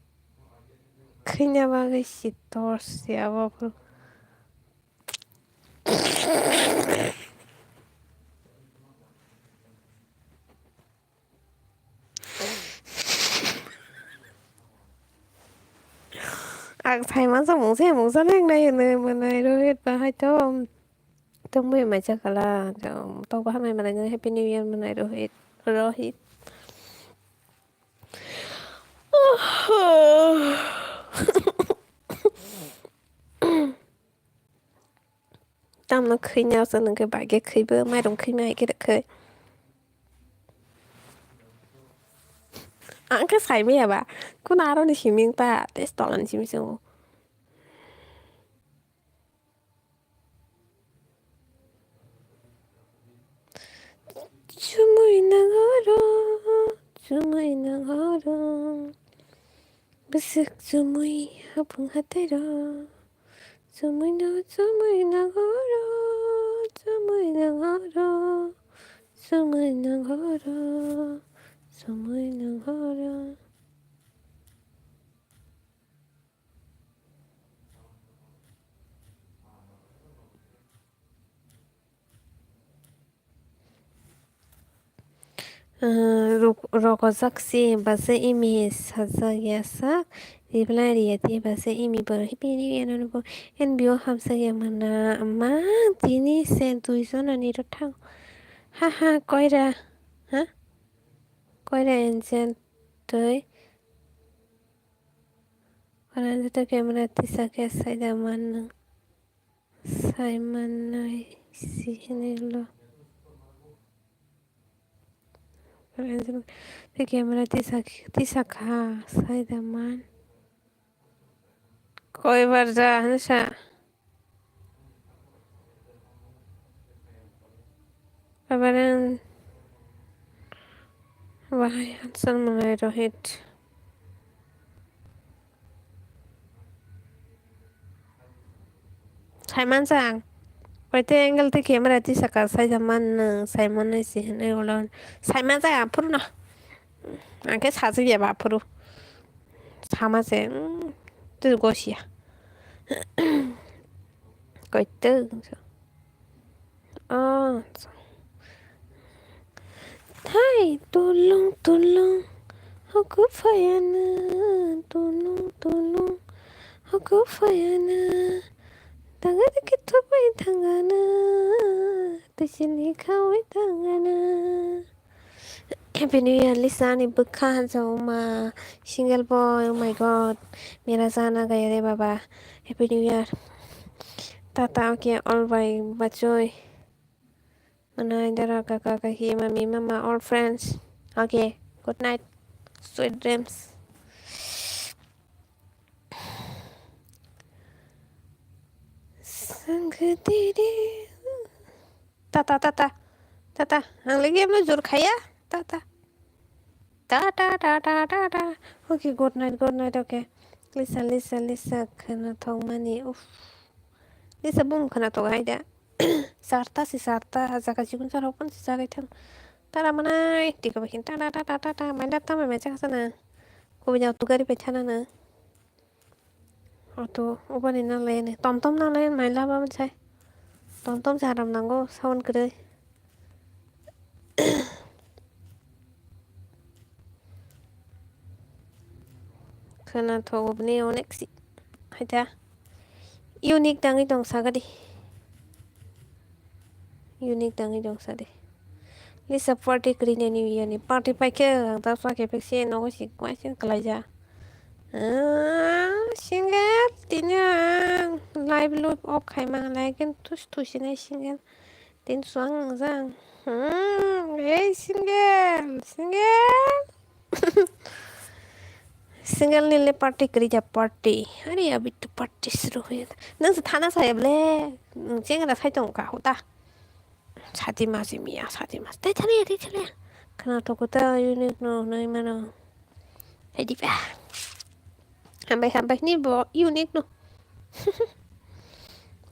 khwina bagwi si torch si abo phuru. Ang sai mansa mungsa mungsa nang nai hinwi mwnai Rohit ba hai to. Tongwi mai chakala. Tok bahai mai mwnai Happy New Year mwnai Rohit. Rohit. Tamno khwina se nungkhe bagwi khwibo mairum khwima hai khe rwkhwi. Ang khe saimaya ba. Kuno aroni simi wngta tei tolani simi se wngo. Chumui nang oro, chumui nang oro. Bwswk chumui hapung hatai ro. Chumui no, chumui nang oro, chumui nang oro, chumui nang oro, chumui nang oro. Ah, rok-, rokojak si basa imi sajak ya sak reply riya ti basa imi borok happy new year no bo N B O hamsak ya mana mang tini se duijon ani rok thang ha ha koira ha koira enchen twi koira enchen twi camera tisa khe saida man nang. Sai mannai si hinwi ulo. Tei camera tisa, tisa kha, sai da man. Koi bar ja hinwi sa. Abaran bahai hansan manai Rohit. Saimanjak ang. Waitwi angle tei camera twi saka saida man nwng saimanwi se hinwi ulo. Saimanjak ang phuru no. Ang khe sajak ya ba phuru. Sama se, mm, twi gosiya. Koitwk. Oh. Thai tulung tulung, huku phayana, tulung tulung, huku phayana, tangani kithobai thangana, tisini khawi thangana. Happy New Year, Lisa ni bwkha hansa uma, single boy, oh my God, mera jana gaya re baba, Happy New Year. Tata, okay, all bye, bachoi. Manai, dara, kaka, kaki, mami, mama, all friends. Okay, good night. Sweet dreams. Sangha didi. Tata, tata, tata. Ang lagi emno jor khaya. Tata. Ta, ta, ta, ta, ta, ta. Okay, good night, good night, okay. Lisa, Lisa, Lisa, khwna thok mani. Uff. Lisa bum khwna thok hai da. Sarta si sarta, jaga chikon sarok pon si jaga thang. Tara manai, tika bakin ta, ta, ta, ta, ta, ta, mai da ta, mai mai chaka sana. Kubi jao tu gari pe thana na. Auto, ubani na lane, tomtom na lane, mai laba machai. Tomtom se haram nango, sound kwrwi. Khwna thogo bini onek si. Haita. Unique tangwi tong sagadi. Unique tangwi tong sadi. Lisa party kwrwi nani yani party paikhe ang ta sakhe pek se nogo si kwai sin kwlaija. Ah, single tini ang live loop off khaima lai ken tus tusinai single tin suang jang. Hmm, hey single, single. Single ni le party kwrwi ja party. Are ya bitu party suru hoye. Nang se thana saya ble. Nang chengra sai tong ka hota. Sati masi miya, sati mas. Tei thale, tei thale. Khana thoko ta unique no noi mano. Hai di ba. Hambai hambai ni bo unique no.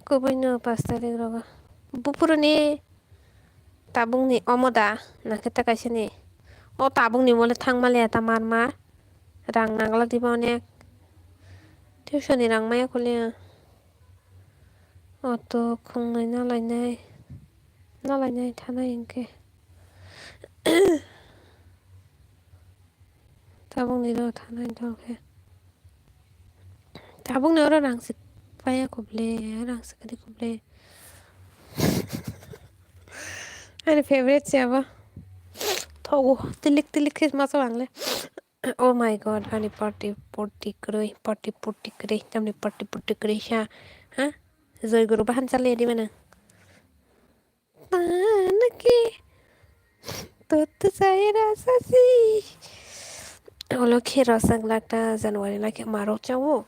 Kubui no pas tarik rogo. Bupuru ni. Tabuk ni omo da, nakhe ta kaisa ni. O tabuk ni mole thang male ta mar mar. Rang nangla diba onek. Tuition ni rang maya kuli. Auto khwngnai nalainai. Nalainai thanai hinkhe. Tabuk ni ro thanai dol khe. Tabukni oro rang se paya khuble, rang se kadi khuble. Ani favorite se abo. Thogo, tilik tilik khe maso ang le. Oh my God, ani party purti kwrwi, party purti kwrwi, tamni party purti kwrwi sa, ha? Joy Guru bahan chale di mana. Tanaki, tut chai rasa si. Olo khe rosang lakta January lakhe marok chawo.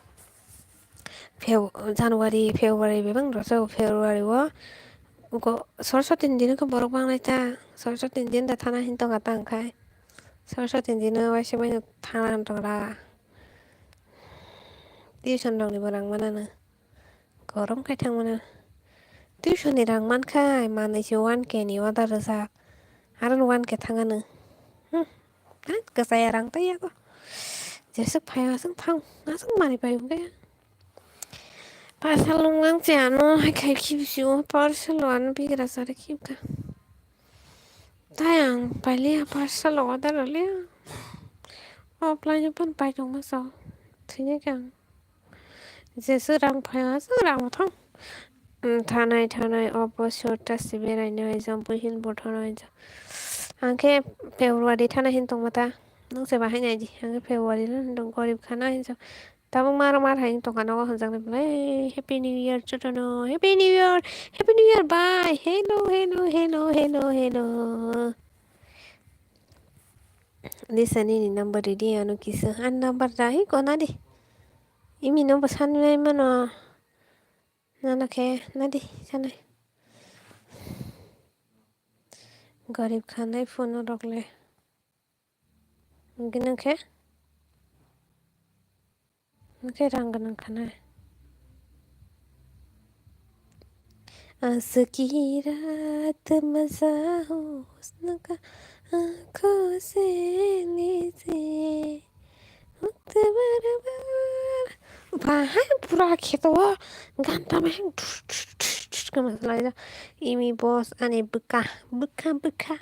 Feb-, January, February bebang rosao, February o go Saraswati ni dino khe borok banglai ta, Saraswati ni din da thana hin tonga ta wngkhai. Saraswati ni dino waisa bai no thana hin tongra. Tuition rok ni bo rang manano. Gorom khai thang mano. Tuition ni rang man khai manwi se one K ni order rwjak. Aro no one K thang ano. Hmm. Ang kwchaya rang tei yago. Jeswk phai aswk thang, aswk manwi pai hwnkhe. Parcel nung lang che ano hai khai khibisio parcel o ano bigra sari khibka. Tai ang pailiya parcel o order rwliya. Offline o phan pai tongma so. Thwinai khe ang. Jeswk rang phai aswk rang thang. Thanai thanai obo sota se berai nai jang buhin bo thanai jang. Ang khe February thana hin tongma ta. Nung se bahai nai di. Ang khe February no hin tong gorib khana hin jang. Tabuk mar mar hai tongkha nogo hwnjaknai belai. Happy New Year jotono. Happy New Year. Happy New Year bye. Hello, hello, hello, hello, hello. Lisa nini number ready ano kisa. An number da hi kona di. Imi no bo sanwi mano. Nana khe nadi sanai. Gorib khanai phone rok le. Gwnang khe? Hwnkhe rang gwnang khanai. आज की रात मजा हो उसने का आँखों से लीजिए वक्त बर्बाद. Bahai pura kheto o gan tama heng dhus dhus dhus dhus khe mwsalaijak. Imi boss ani bwkha bwkha bwkha.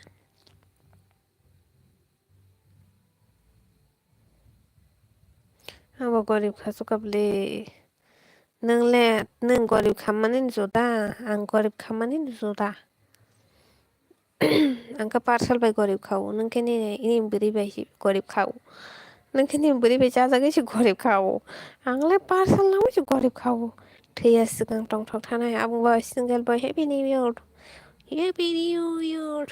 Abo gorib kha suka bwle. Nwng le, nwng gorib kha mani ni juda, ang gorib kha mani ni juda. Ang khe parcel bai gorib kha o, nwng khe nini, nini bwrwi bai se gorib kha o. Nwng khe nini bwrwi bai chajagwi se gorib kha o. Ang le parcel nangwi se gorib kha o. Thwiya swkang tongthok thanai, abo bai single boy, Happy New Year. Happy New Year.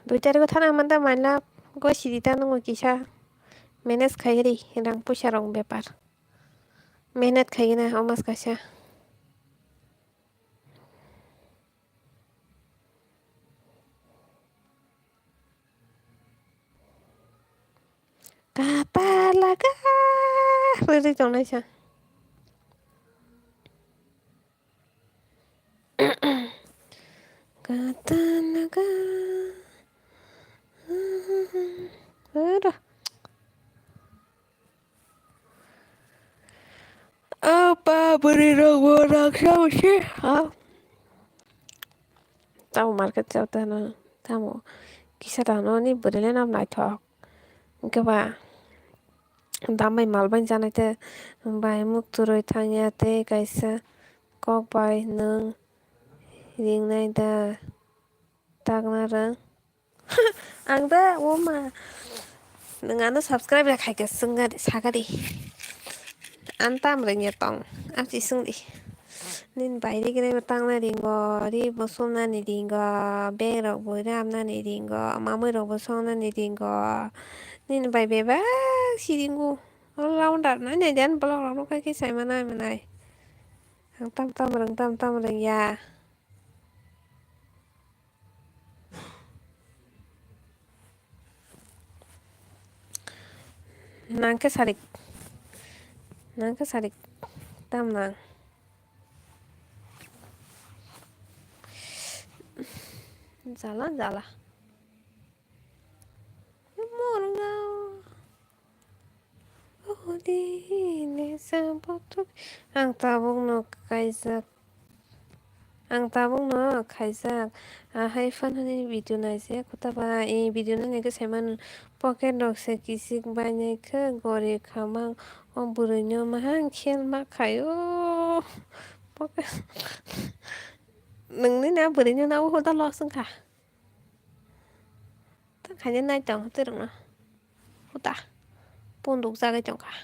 Dui tarikh o thana manda maila goi sidi ta nungo kisa manage khai ri rang puisa rok bepar. Mehnat khai na o mas kaisa. Kata laga riri tongnai sa. Kata laga. Oro. Apa bwrwi rok bo raksa se. Tamo market chao tano, tamo kisa tano ni bwrwi le nam naithok. Hwnkhe ba dam bai mal bai janai te bai muk turui thangya tei kaisa kok bai nwng ringnai da takna rwng. Ang da o ma nwng ano subscribe ya khaikhe swngari sagari. Ang tam rwngya tong, ang si swngdi. Nini bai ri gwnai bo tangnai ringo, ri bo sumnani ringo, bag rok bo ramnani ringo, mamui rok bo songnani ringo. Nini bai bebak si ringo. All rounder nai nai jan vlog rok nukha khe sai manai manai. Ang tam tam rwng tam tam rwngya. Nangkhe sarik. Nangkhe sarik. Tam nang. Jala, jala. Morga. Odi ne sabotuk. Ang tabuk no kaijak. Ang tabukno khaijak, ahai phan hwnwi video naijak, kutaba, eh, video nainai khe saiman pocket rok se kichik bainai khe, gori khamang, o bwrwino mahang khel ma khaio. Pocket, nungni na bwrwino na o hoda loss wngkha. Ta khaina nai tong twi rwngno. Huta. Punduk jagwi tongkha.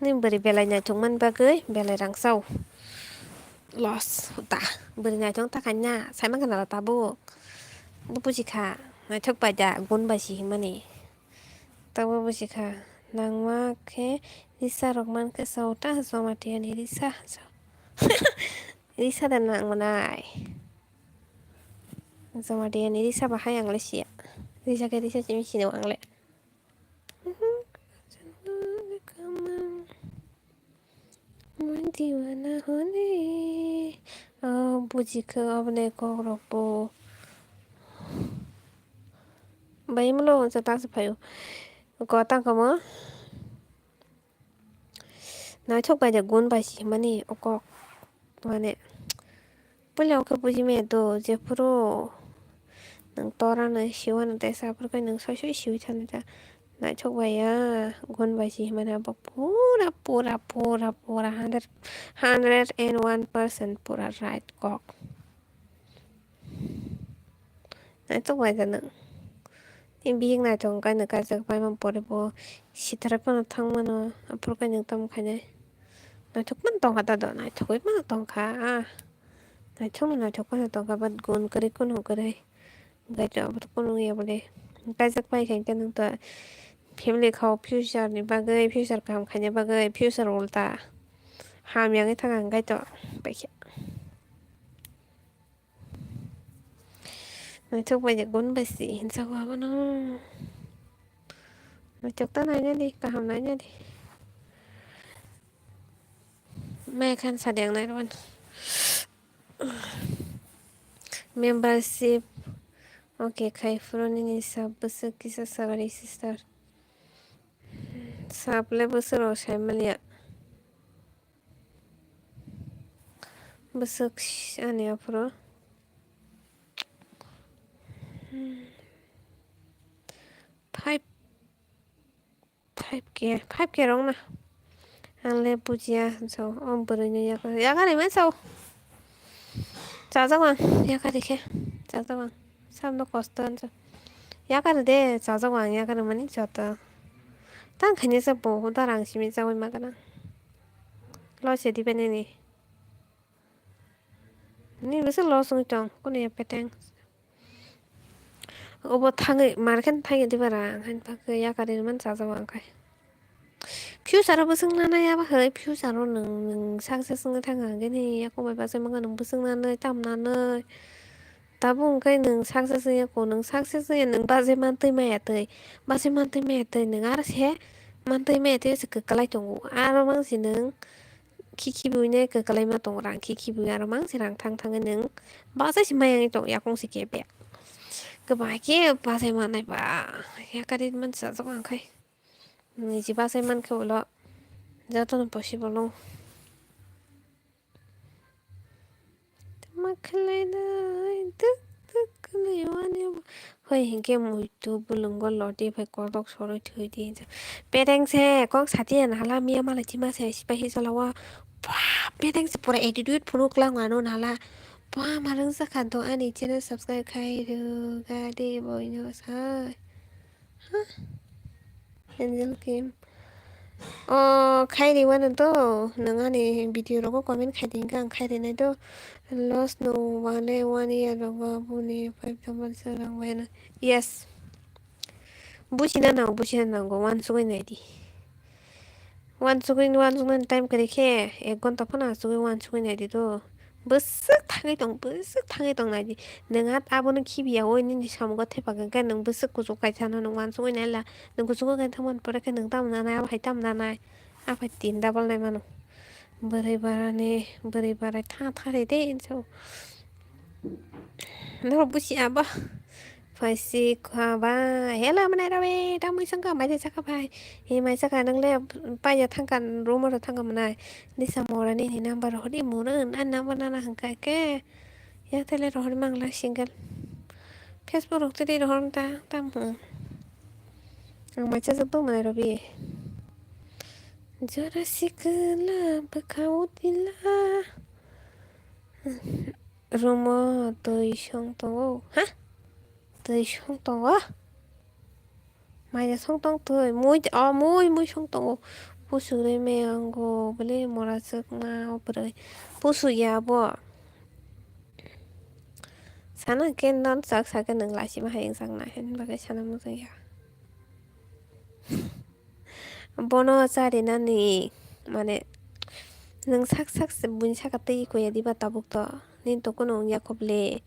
Ni bwrwi belai naithok man bagwi belai rang chao. Loss huta. Bwrwi naithok ta khaina. Saimang kana tabuk. Bo bujikha. Naithok bai da gun bai si himani. Tabuk bujikha. Nangma khe risa rok man khe sao ta joma tiyani risa. Risa da nang manai. Joma tiyani risa bahai ang le siya. Risa khe risa simi sino ang le. Diwana hone. Oh, bujikha abone kok rok bo. Bai mulo sa ta sa phayo. Ko tang kamo. Naithok bai de gun bai si himani o kok. Mane, puila o khe buji maya do, jephuru nwng torano siwano tesa, aphuru khe nwng soi soi siwi thani ta. Naithok bai ya, gun bai si himani abo pura, pura, pura, pura hundred, hundred and one percent pura right kok. Naithok bai da nwng. Ni bihik naithok wngkha, nwng kaijak paimani pore bo sitharai phano thang mano, aphuru khe nwng tamo khainai. Naithok phano tongkha da do, naithok bai phano tongkha, ah. Naithok no naithok phano tongkha, but gun kwrwi kunu kwrwi. Hwnkhe to abo to kunu wngya bole. Kaijak pai khe nwng to family khao future ni bagwi, future kaham khaina bagwi, future ulta hamya wngwi thangkha hwnkhe to paikha. Naithok bai je gun bai si hinsa ko abono. Naithok ta naina di, kaham naina di. Mai khan sadi ang nai rwan. Membership. Okay, khai phuru nini sab bwswk kisa salary sister. Sab le bwswk rok sai manya. Bwswk ani aphuru. Five, five K, five K rok na. Ang le bujiya, so, o bwrwino yakar, yakar ima sao. Chajak ang, yakar khe, chajak ang. Sabno kosto ansa. Yakar de, chajak ang, yakar mani joto. Tang khaini sa bo, huda rang simi chagwi ma gana. Lo se dibe nini. Ni bwswk loss wngwi tong, kunu ya peteng. Obo thangwi, mar khe thangwi diba rang, hain phakhe yakari man chajak ang khai. Future o bwswk nanai abo hai, future o nwng, nwng success wngwi thang kha hwnkhe ni yakung bai bachai mangkha nwng bwswk nanai, tam nanai. Tabuk hwnkhe nwng success wngya kho, nwng success wngya, nwng bachai mantwi maya twi, bachai mantwi maya twi, nwng aro se mantwi maya twi se kwklai tongo. Aro mangsi nwng khikhibui nai kwklai ma tongo, rang khikhibui aro mangsi rang thang thangwi nwng bachai se maya wngwi tongo, yakung se kebe. Kwbai khe bachai manai ba, yakari man chajak ang khai. Niji bachai mankhe ulo jotono possible o. Tama khlainai duk duk khlaiwani bo. Hoi hinkhe muitu bwlwngo lodi phai kotok sorwi thwidi. Pereng se kok sati ya nahala miya malai chima se sipai hi jala wa. Bwah, pereng se pura attitude phunuk lang ano nahala. Bwah, marwng sakha do ani channel subscribe khai rwga de boino sai. Angel Kim. O khairi wano to, nwng ani video rogo comment khaidi hwnkhe ang khairi nai do. Loss no wale one year rogo buni five thousand rang bai na. Yes. Buchina nango, buchina nango, wansugwi naidi. Wansugwi, wansuknani time kwrwi khe, ek ghonta phano asugwi wansugwi naidi do. Bwswk thangwi tong, bwswk thangwi tong naidi. Nwng at abono khibiya, oi nini samungo thepak hwnkhe nwng bwswk kuchuk kaisa no nwng wansugwi naila. Nwng kuchuk kaisa thangmani pore khe nwng tamo nanai, abo hai tamo nanai. Aphai tin double nai mano. Bwrwi barani, bwrwi barai tha tha ri de hinso. Norok buchi abo. Phaisi kha ba, hello manai rawi, ta mui sangka mai saka bai. He mai saka nang le paiya thangka, room ro thangka manai. Lisa mora ni ni number hodi mura, an number nana hangka ke. Ya tele rohor mangla single. Facebook rok tele rohor ta, tam hu. Ang mai cha to manai rawi. Jora sikla bwkha utila. Room o twi song tongo. Ha? Twi song tongo? Maya song tong twi. Mui, o mui, mui song tongo. Pusu rwi me ango bwle mora chwkma o bwrwi. Pusu ya bo. Sana ke non sak sak ke nang lasi ma hayeng sak na hen bagai sana mo ya. Bono charinani, mane, nwng sak sak se buini saka twi kuya diba tabuk to? Nini to kunu wngya kho ble.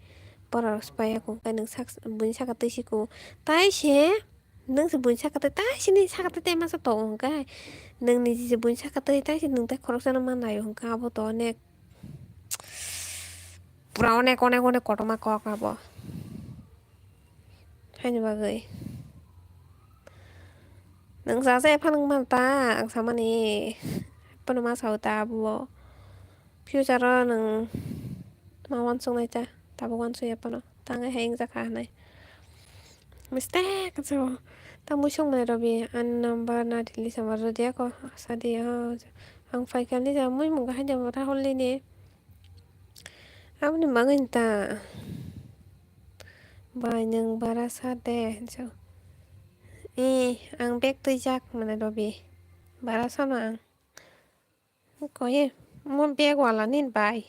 Borok rok spaiya kho, hwnkhe nwng sak, buini saka twi si kho. Tai se, nwng se buini saka twi, tai se nini saka twi tai masa to hwnkhe. Nwng niji se buini saka twi, tai se nwng tai khoroksa no ma naio hwnkhe abo to onek. Pura onek, onek, onek kotorma kok abo. Haini bagwi. Nwng saja ephano wngmano ta, ang samani. Ephano ma sao ta abo. Future o nwng ma uansuknai ta, tabuk uansukya phano. Tangwi hai wngjakha hinwi. Mistake se o. Ta mui swngnai Robi, ani number na delete sama rwdi ako. Sadi o. Ang phaikha ni ja mui mungkha haida Rahul ni ni. Aboni bagwi ta. Bai nwng bara sa de, hinwi sa. Eh, ang bag twijak, mane Robi. Bara sano ang. Koye, mo bag wala ni bai.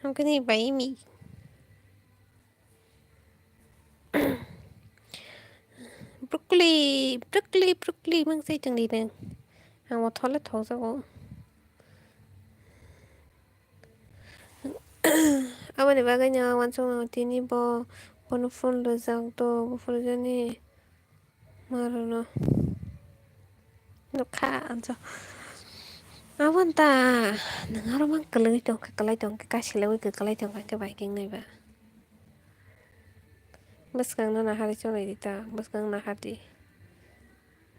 Ang kini bai mi. Brokoli, brokoli, brokoli, mang sai tong di nang. Ang mo thole thok jago. Aboni bagwi no uansukno tini bo bono phone rwjak do, bo phone rwjani marono nukha anso. Aboni ta nwng aro mang kwlwngwi tongkha, kwlai tongkha, kasilaiwi kwlai tongkha khe bai khe wngnai ba. Bwskangno naharwi chonai di ta, bwskang nahardi.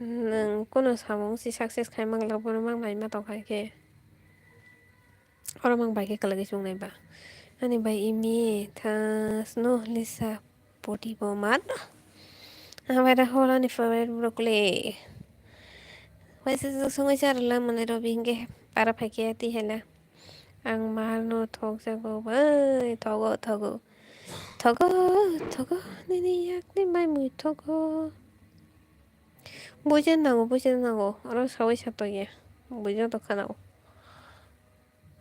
Nwng kunu samung si success khai mang le bono mang naima tongkha khe. Oro mang bai khe kwlwgwi chungnai ba. Ani bai imi thasno Lisa poti bo mar. Ang bai da hol ani favorite broccoli. Waisa sungwi charwla mane Robi hinkhe para phaikhe twi hela. Ang marno thok jago bai thogo thogo. Thogo thogo nini yakni mai mui thogo. Buja nango, buja nango. Oro sawi satokya. Buja to khana.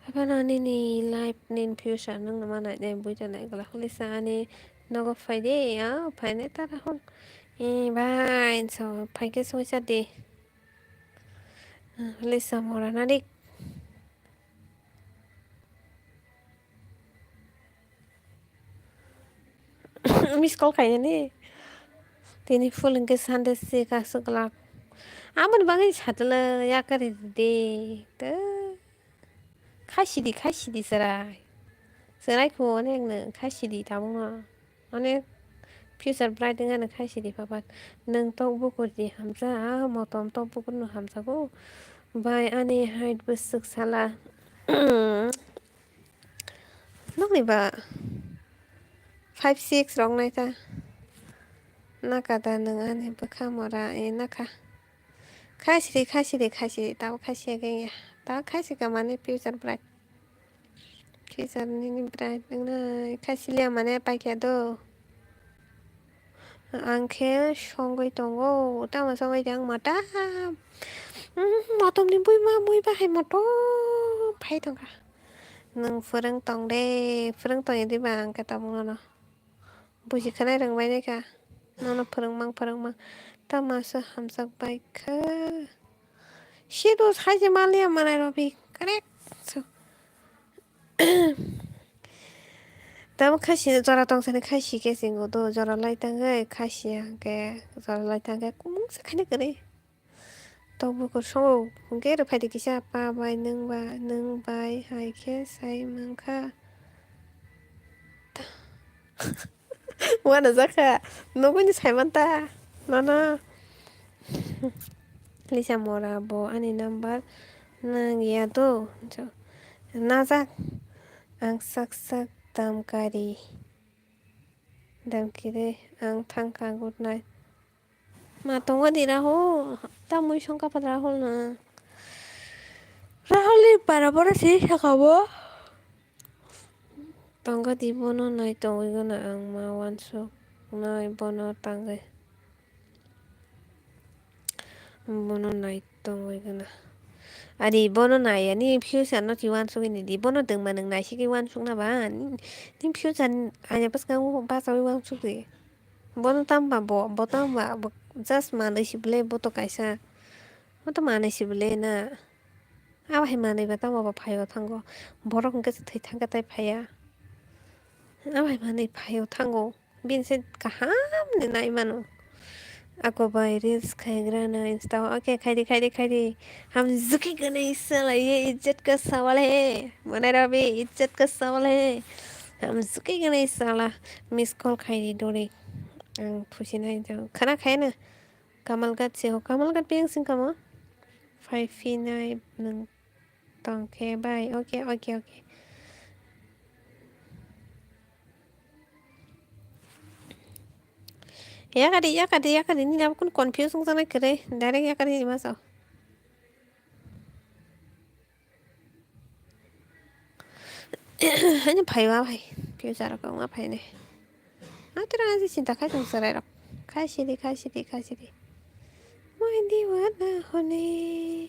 Haphano nini life, nini future nwng no ma nai nai buja nai gala. Lisa ani nogo phai de, a phai nai tara hwn. E bai, so phai khe soi sa de. Lisa mora narik. Miss call khainani. Tini full hwnkhe Sunday se kasu glak. Aboni bagwi satla yakari de. Te. Khaisidi, khaisidi chwrai. Chwrai kho onek no khaisidi tabukno. Onek future bright wngya no khaisidi papa. Nwng tok bukur di hamsa, ah, motom tok bukur no hamsa go. Bai ani height bwswk sala. Nokni ba five six rok nai ta. Naka da nwng ani bwkha mora e naka. Khaisidi, khaisidi, khaisidi, tabo khaisiya gengya. Tabo khaisika mani future bright. Future nini bright wngnai. Khaisiliya mane paikya do. Ang khe songwi tongo, tamo songwi tong mata. Mm, motom ni bui ma, bui bahai motom phai tongkha. Nwng phwrwng tong de, phwrwng tong di ba ang khe tabuk no. Buji khanai rwng bai nai kha. Nono phwrwng mang, phwrwng mang. Tamo se hamjak bai kha. Sido sai je maliya manai Robi. Correct. So. Tamo khasi jora tong sani khasi khe singo do jora lai tangwi khasi hwnkhe jora lai tangkhe kumung se khani kwrwi. Tok bukur songo hwnkhe rw phaidi kisa pa bai nwng ba nwng bai hai khe sai mankha. Wana jakha. Nugwini saimanta. Nono. Lisa Mora bo ani number nang ya do. Najak. Ang sak sak dam kari. Dam kiri. Ang thangkha, good night. Ma tongo di Rahul. Tamui songkha pa Rahul na. Rahul ni para pora si saka bo. Tongo di bono nai tongwi gana ang ma wansuk nai bono tangwi. Bono nai tongwi gana. Ari bono nai ani future no ti wansuk ni di bono dengma nang nai sigi wansuk na ba ni future anya bwskango bachawi wansuk di. Bono tamba bo, bo tamba bo just manwi si bwle bo to kaisa. Bo to manwi si bwle na. Abo hai manwi ba tamo bo phaio thango. Borok hwnkhe se thwi thangkhe tai phaiya. Abo hai manwi phaio thango. Bini se kaham ni nai mano. Ako bai reels khaigra na Insta o. Okay, khaidi, khaidi, khaidi. Hum zuki ganai sala ye ijjat ka sawal hai. Mane rabi ijjat ka sawal hai. Hum zuki ganai sala. Miss call khaidi dori. Ang phusinai jang. Khana khai na. Kamalghat se ho. Kamalghat biyang sing kamo. Phai phinai nung tong khe bai. Okay, okay, okay. Yakadi, yakadi, yakadi. Nini abo kun confuse wngjaknai kwrwi. Direct yakadi ni masa. Ani phaiwa phai. Future ko ma phaine. Atira aji chinta khai tong sarai rok. Khai sidi, khai sidi, khai sidi. Moi diwana hone.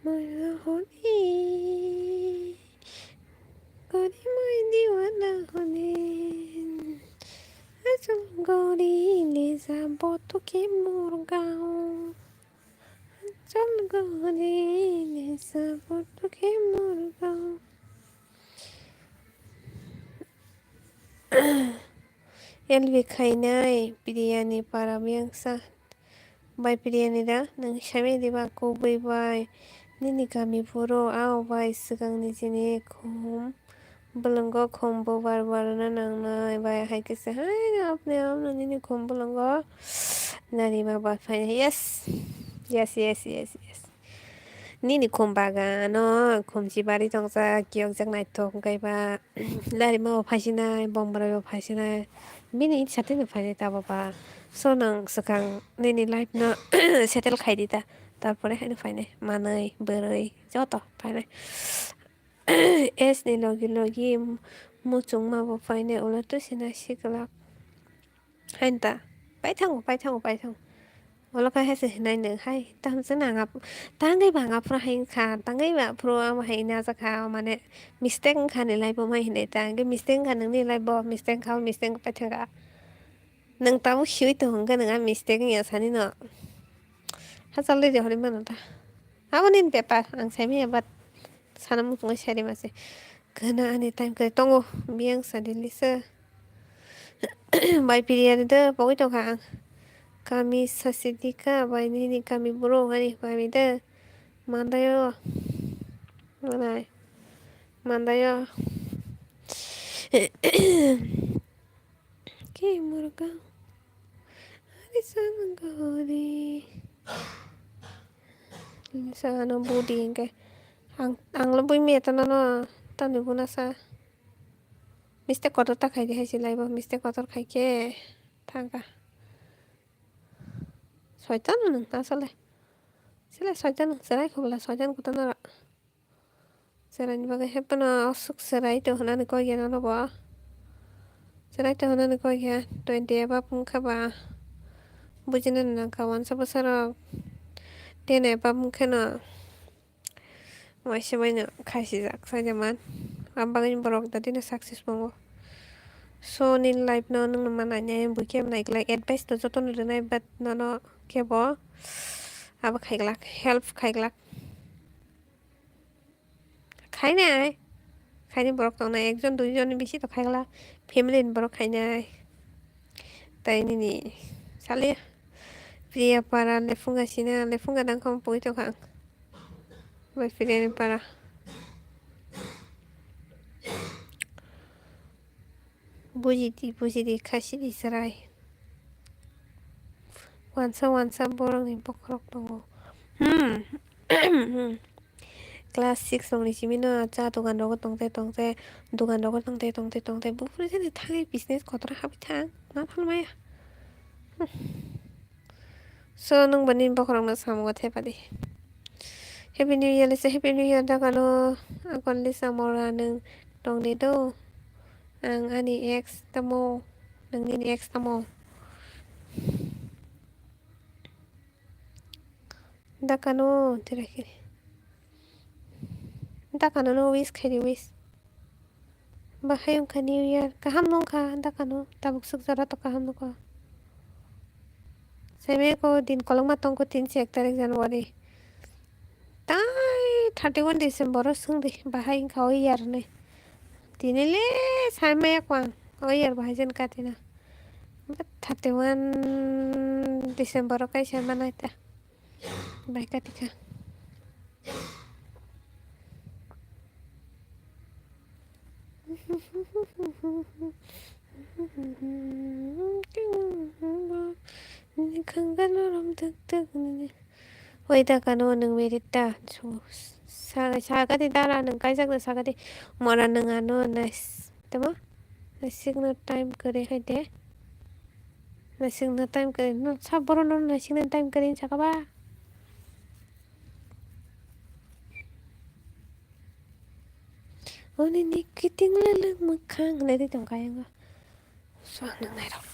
Moi hone. Gori moi diwana hone. Achol gori le jabo to ke mor gaon. Achol gori le jabo to ke mor gaon. L B khainai biryani para miyangsa. Bai biryani da nang samai diba kubui bai. Nini kami phuru ao bai swkangni chini khum bwlwngo khum bubar barna nangnai bai hai khe se hai apni apno nini khum bwlwngo nari ma bai phai. Yes. Yes, yes, yes, yes. Nini khum bagano khum chibari tongsa kiyokjak naithok wngkaiba. Larima bo phaisinai, bombarai bo phaisinai. Bini satino phainai tabo ba. So nang swkang nini life no settle khaidi ta. Tarpore haino phainai. Manwi, bwrwi, joto phainai. Age ni logi logi muchungma bo phainai. Ulo tusina siklak. Hain ta. Paithango, paithango, paithango. Olo khai hai se hinai nung hai. Tamo se nang ap-, tangwi bang aphuru hai wngkha. Tangwi ba aphuru amo hai najak kha. Mane mistake wngkha ni life bo mai hinai ta. Hwnkhe mistake wngkha nungni life bo. Mistake wngkha, mistake wngkha paithangkha. Nung tabuk siwi tong hwnkhe nung a mistake wngya sani no. Hachal de hori mano ta. Abo nini bepar. Ang sai manya but sana muchungwi sai rima se. Khwna ani time kwrwi tongo. Biyang sa Delhi se. Bai piriya de pogwi tongkha ang. Kami sasidika bai nini kami bro hani kami de. Mandayo. Manai. Mandayo. Ki murga. Hari sana gori. Sana budi ke. Ang, ang lo bui meta no no. Tani guna sa. Mistake kotor ta khai di hai silai bo. Mistake kotor khai khe thangkha. Soitan nwng asole. Sile soitan nwng chwrai khobla soitan kotor nara. Chwraini bagwi haphano aswk chwrai tong hwnani koi khe nono bo. Chwrai tong hwnani koi khe twenty above wngkha ba. Bujinani nangkha wansa bwsarok ten above wngkheno. Waisa baino khaisijak sajaman. Abagwini borok da dino success tongo. So, nini life no nwngno ma nainai, buikhe naiglak, advice no jotono rwnai, but nono kebo abo khaiglak, help khaiglak. Khainai, khaini borok tongnai, ekjon duijon ni bisi to khaiglak, family ni borok khainai. Tai nini sale Priya para lefunga sina, lefunga dangkha pui tongkha ang. Bai Priya ni para. Bujidi, bujidi, khasidi chwrai. Wansa wansa borokni bokhorok tongo. Hmm. Class six rokni simi no cha dogan rogo tongte tongte, dogan rogo tongte tongte tongte, buphuru jani thangwi business kotor habi thang, ma phalmaya. So, nwng bo nini bokhorokno samungo thepadi. Happy New Year lisa, Happy New Year dakano, akon lisa mora nwng tongni do. Ang ani ex tamo, nwng nini ex tamo. Dakano, tirakiri. Dakano no wish khaidi, wish. Bahai wngkha New Year. Kaham no wngkha dakano. Tabuk swk jora to kaham nukha. Seme ko din kolokma tongkho tin si ek tarik January. Tai thirty one December o swngdi. Bahai wngkha o year ni. Tini le sai maya kwang. O year bahai jen katina. Thirty one December o kaisa manai ta. Bai katika. Wai da kano nwng merit ta. Sa-, sagadi dara nwng kaijak da sagadi. Mora nwng ano nais-, tamo? Naisikno time kwrwi hai de. Naisikno time kwrwi. No sa borok no naisikno time kwrwi saka ba? Oni ni kiting leleng mwkhang hinwi tongkha yango. Suak nangnairok.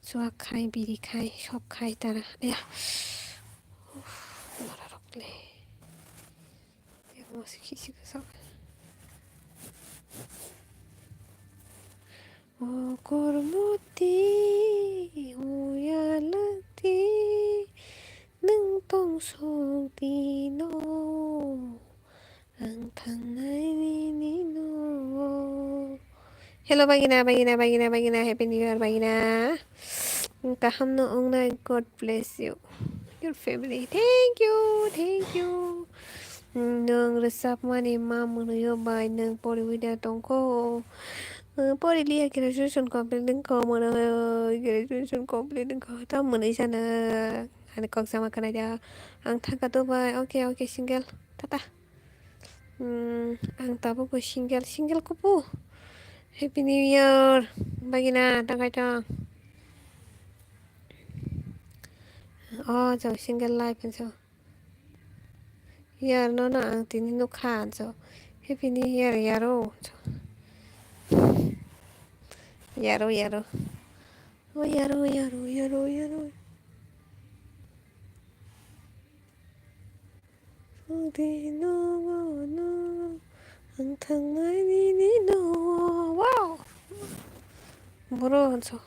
Suak khai, biri khai, sok khai tara. Aya. Uff, norok le. Yakno si khisi kwsak. O Kormoti, o Yalati, nwng tong sok di no, ang thangnai nini no. Hello, bagina, bagina, bagina, bagina, Happy New Year, bagina. Kaham no wngnai, God bless you, your family. Thank you, thank you. Nwng rwchapmani ma mwnwio bai nwng poriwi da tongkho. Pori liya, graduation complete wngkho, mwnwi graduation complete wngkho. Ta mwnwi sana ani kok sama khwnai da. Ang thangkha Dubai. Okay, okay, single. Tata. Hmm, ang tabuk bo single, single kupu. Happy New Year, bagina, tangkai tong. O, jo, single life, jo. Year no, no, ang tini nukha, jo. Happy New Year, yaro, jo. Yaro, yaro. O, yaro, yaro, yaro, yaro. Di no, no, ang thangnai nini no. Wow. Boro hanso.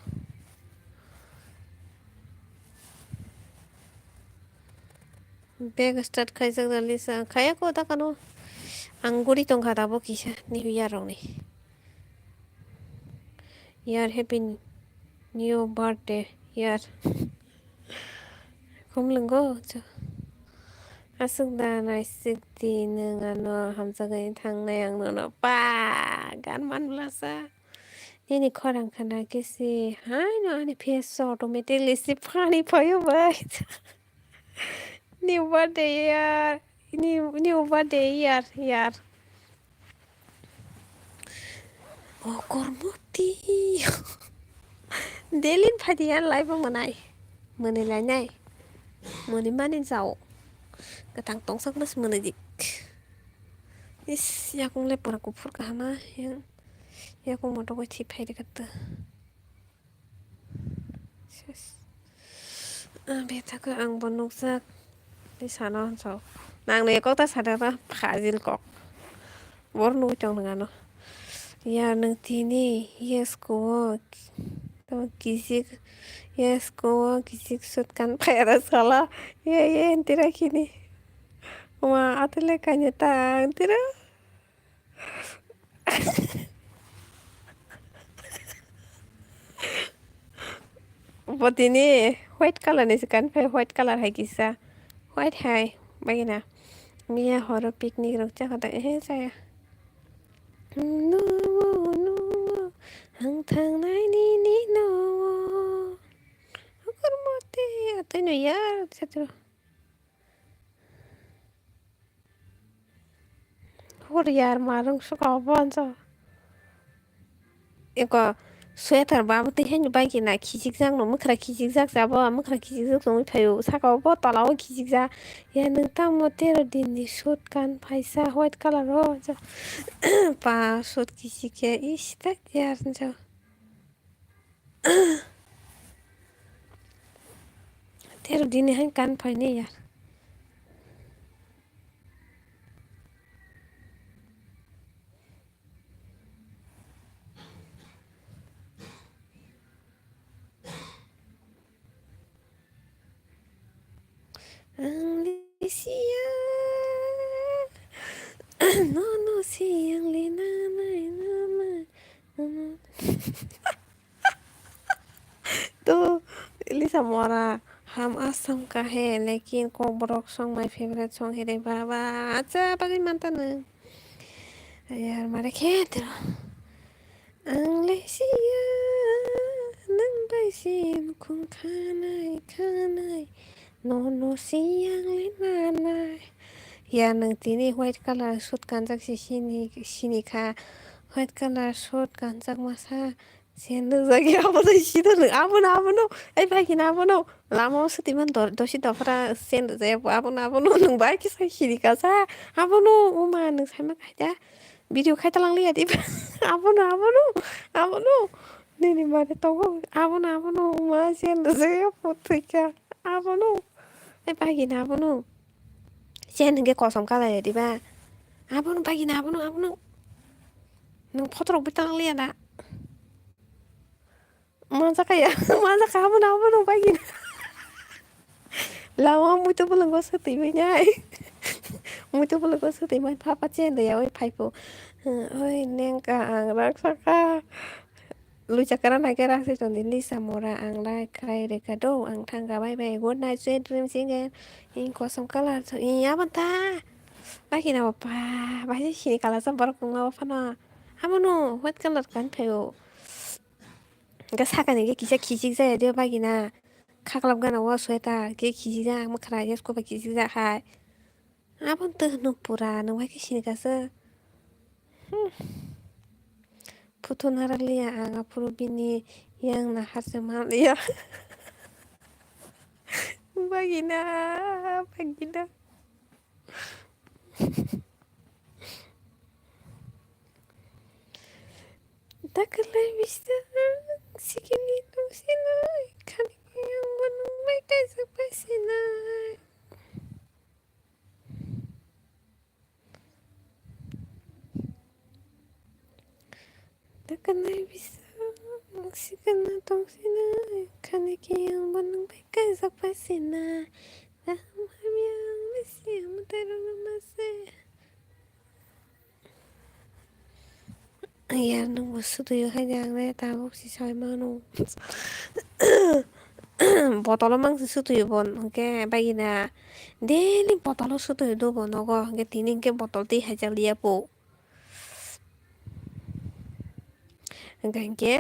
Bag start khaijak da lisa. Khaya ko ta kano. Ang guri tongkha tabuk kisa New Year rokni. Yar, happy new birthday, yar. Khumlwngo, cho. Aswk da naisik di nwng ano hamjagwi thangnai ang nono. Ba, gan man bwlasa. Nini khorang khna khe se, haino ani face o automatically se phani phaio bai. New birthday year, new, new birthday year, year. O Kormoti. Delin phadi ya live o mwnai. Mwnwi lainai. Mwnwi mani jao. Kwtang tongsak mas mwnwi dik. Is, yakung le pura kuphur kahama. Yang, yakung moto koi thi phai de kata. Ses. Ah, bethakhe ang bo nukjak. Tei sana hwnsa. Nang ni kok ta sada ta phajil kok. Bor nugui tong nang ano. Yar nwng tini yes ko. Tamo kisik yes ko kisik sut kan phayara sala. Ye ye entira kini. Wah, atele kanya ta entira. Bo tini white color ni se kan phai, white color hai kisa. White hai, bagina. Miya horo picnic rok chakha ta, ehe, chaya. No, no, Hur yar, marung suka obo ansa. Eko sweater babu tei haino bai khe na khichikjak no, mwkhra khichikjak jabo, mwkhra khichikjak tongwi phaio, saka o bo tola o khichikjak. Ya nwng tamo tero din ni suit kan phaisa white colour o. Pa suit khichik khe ish tak yar njo. Tero din ni haino kan phainai yar. Ang le siya, no, no, siyang le nanai, nanai, nanai. To, Lisa Mora, hum Assam ka hai, lekin Kokborok song my favorite song hai re baba. Acha, bagwi manta nwng. Yar, mare khe tero. Ang le siya, nwng bai se nukhung khanai, khanai. Nono siyang le nanai. Ya, nwng tini white colour suit kanjak se sini, sini kha. White colour suit kanjak masa. Sen rwjak ya, abo tei sida rw, abono, abono. Ai, bai khe na abono. Lama o swtwi man dor-, dosi dophra sen rwjak ya, abono, abono. Nwng bai khe sai sini kasa. Abono, oma, nwng sai ma khaida. Video khai talang liya di. Abono, abono, abono. Nini mare tongo. Abono, abono, oma, sen rwjak ya, puthika. Abono. Ai, bai khe na abono. Sen hwnkhe kosom kalai ya diba. Abono, bai khe na abono, abono. Nwng photo rok bai talang liya da. Manjakha ya, manjakha, abono, abono, bagina. Lama muitu bwlwngo swtwi manya. Muitu bwlwngo swtwi mai pha pha chen de ya, oi phai phu. Oi nengka ang rak sakha. Lucha kara nai khe rak se chon di Lisa Mora, ang like khai rwkha do, ang thangkha, bye bye, good night, sweet dreams again. Ing kosom colour so, ing abo ta. Bagina bo pa, bai sini colour sa borok wngma bo phano. Abono white colour kan phaio. Hwnkhe sakani khe kisa khichik jaya de bagina. Khaklap gana o sweater khe khichik jak, mwkhra yasko bai khichik jak hai. Aboni twi hwnwi pura nwng bai khe sini kasa. Hmm. Photo narak liya ang aphuru bini yang nahar se man liya. Bagina, bagina. Takalai bisa sikini tong sinai, khani yang wanung mai kaisa pai sinai. Takalai bisa sikini tong sinai, khani yang wanung mai kaisa pai sinai. Ram hamyang misi mutero namase. Yar nwng bo swtwi o hai de, ang le tabuk se sai mano. Botolo mang se swtwi o bo, hwnkhe bagina daily botolo swtwi o do bo nogo, hwnkhe tini hwnkhe botol twi hai jak liya po. Hwnkhe, hwnkhe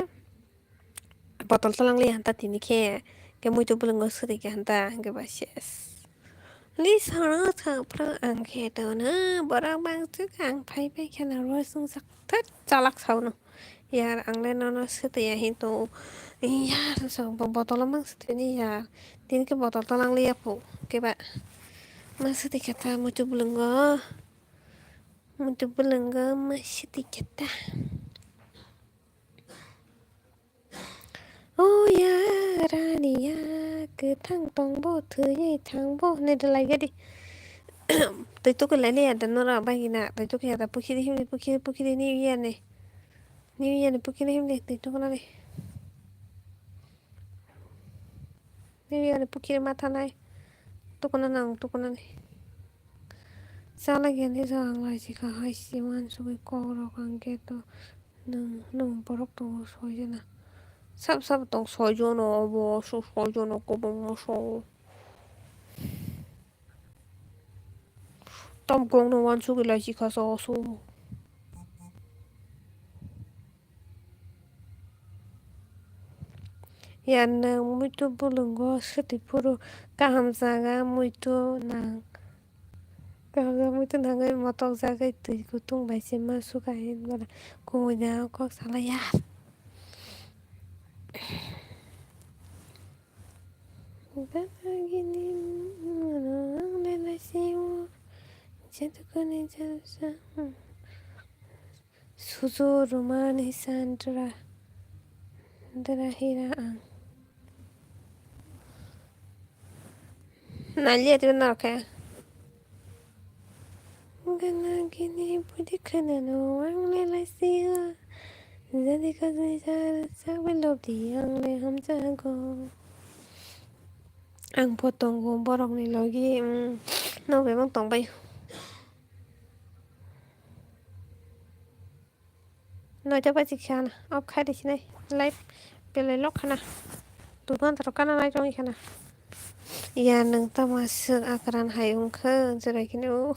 botol talang liya hanta tini khe, khe muitu bwlwngo swtwi khe hanta, hwnkhe ba ses. Li sana thangphru ang khe tono, borok bangchuk ang phai phai kheno roi swngjak thut chalak saono. Yar ang le nono swtwi ya hintu, yar so bo botol mang swtwi ni yar. Tini khe botol talang liya phu khe ba. Ma swtwi khe ta muitu bwlwngo. Muitu bwlwngo ma swtwi khe ta. O ya rani ya, kwthang tong bo, thwi thang bo, hinwi rwlai ya di. Twi tukui lai liya da nora bagina, twi tukui ya da pukhiri himni, pukhiri, pukhiri ni ya ni. Ni ya ni pukhiri himni, twi tukuna ni. Ni ya ni pukhiri ma thanai. Tukuna nang, tukuna ni. Chala gyan ni sa ang lai si kha hai si wan sugui kok rok ang khe to. Nwng, nwng borok tongo soijona. Sab sab tong soijona obo, so soijona kwbangma so. Tam kok no wansugwi lai si kha so, so. Ya nwng muitu bulungo swtwi phuru kaham jaga muitu nang. Kaham jaga muitu nangwi motok jagwi twi kutung bai se ma suka hinmala kumui da kok salai ya. Gana gini mano ang le laisio. Jadukani jalsa. Suzu Rumani Sandra Drahira ang. Nalia tu na khe. Gana gini budi khana no ang le laisio. Jadi ka jai jar sak belobdi ang le hamjago. Ang pho tongo borokni logi, mm, no bebak tongbai. Noita baji khana, off khai de sinai, live belai lok khana. Dugan taro kana nai tong khana. Ya nwng tama swk akran hai wngkha, jerai kheno.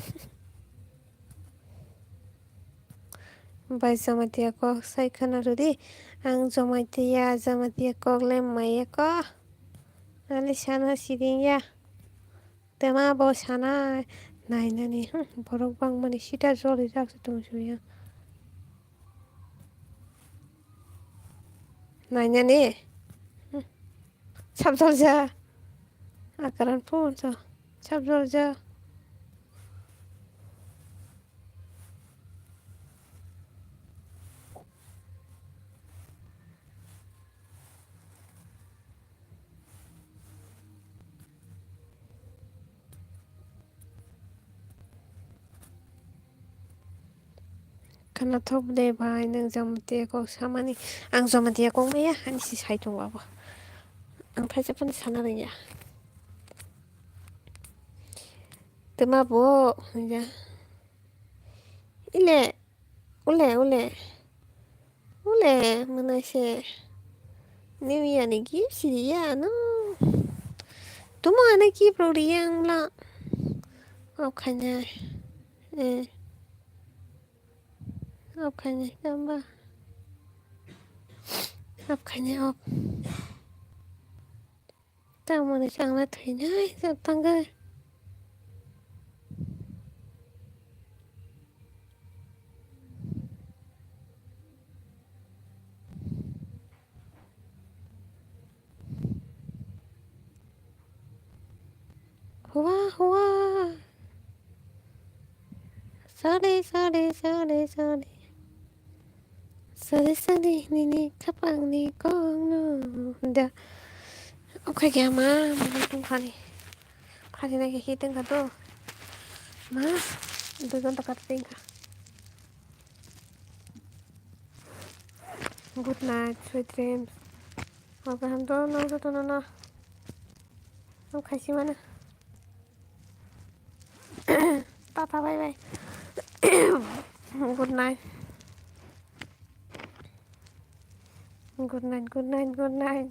Bai Jamatia kok sai khana rwdi. Ang Jamatia, Jamatia kok le maya ko. Ani sana siding ya. Tema bo sana nainani, hmm, borok bangmani sita joli jak se tong suya. Nainani, hmm, sab jol ja. Akaran phone so, sab jol ja. Khwnathok de bai, nwng Jamatia kok samani. Ang Jamatia kok maya, ani si sai tongo abo. Ang thaisa phano sana rwngya. Twma bo, ya. Ile, ule, ule. Ule, mwnai se. New Year ni gift si ya, no. Tumo ane gift rok riya ang la. Off khainai. Eh. Off khainai, tamba. Off khainai, off. Tamoni changna thwinai jotangwi. Hua, hua. Sorry, sorry, sorry, sorry. Sorry, sorry, nini khapangni kokno. Da. Oke, kya ma, mama tong khani. Khani na ke hiteng ka to. Ma, dujon to kat teng ka. Good night, sweet dreams. Oke, ham to, no, to, to, no, no. Oke, si mana? Tata, bye bye. Good night. Good night, good night, good night.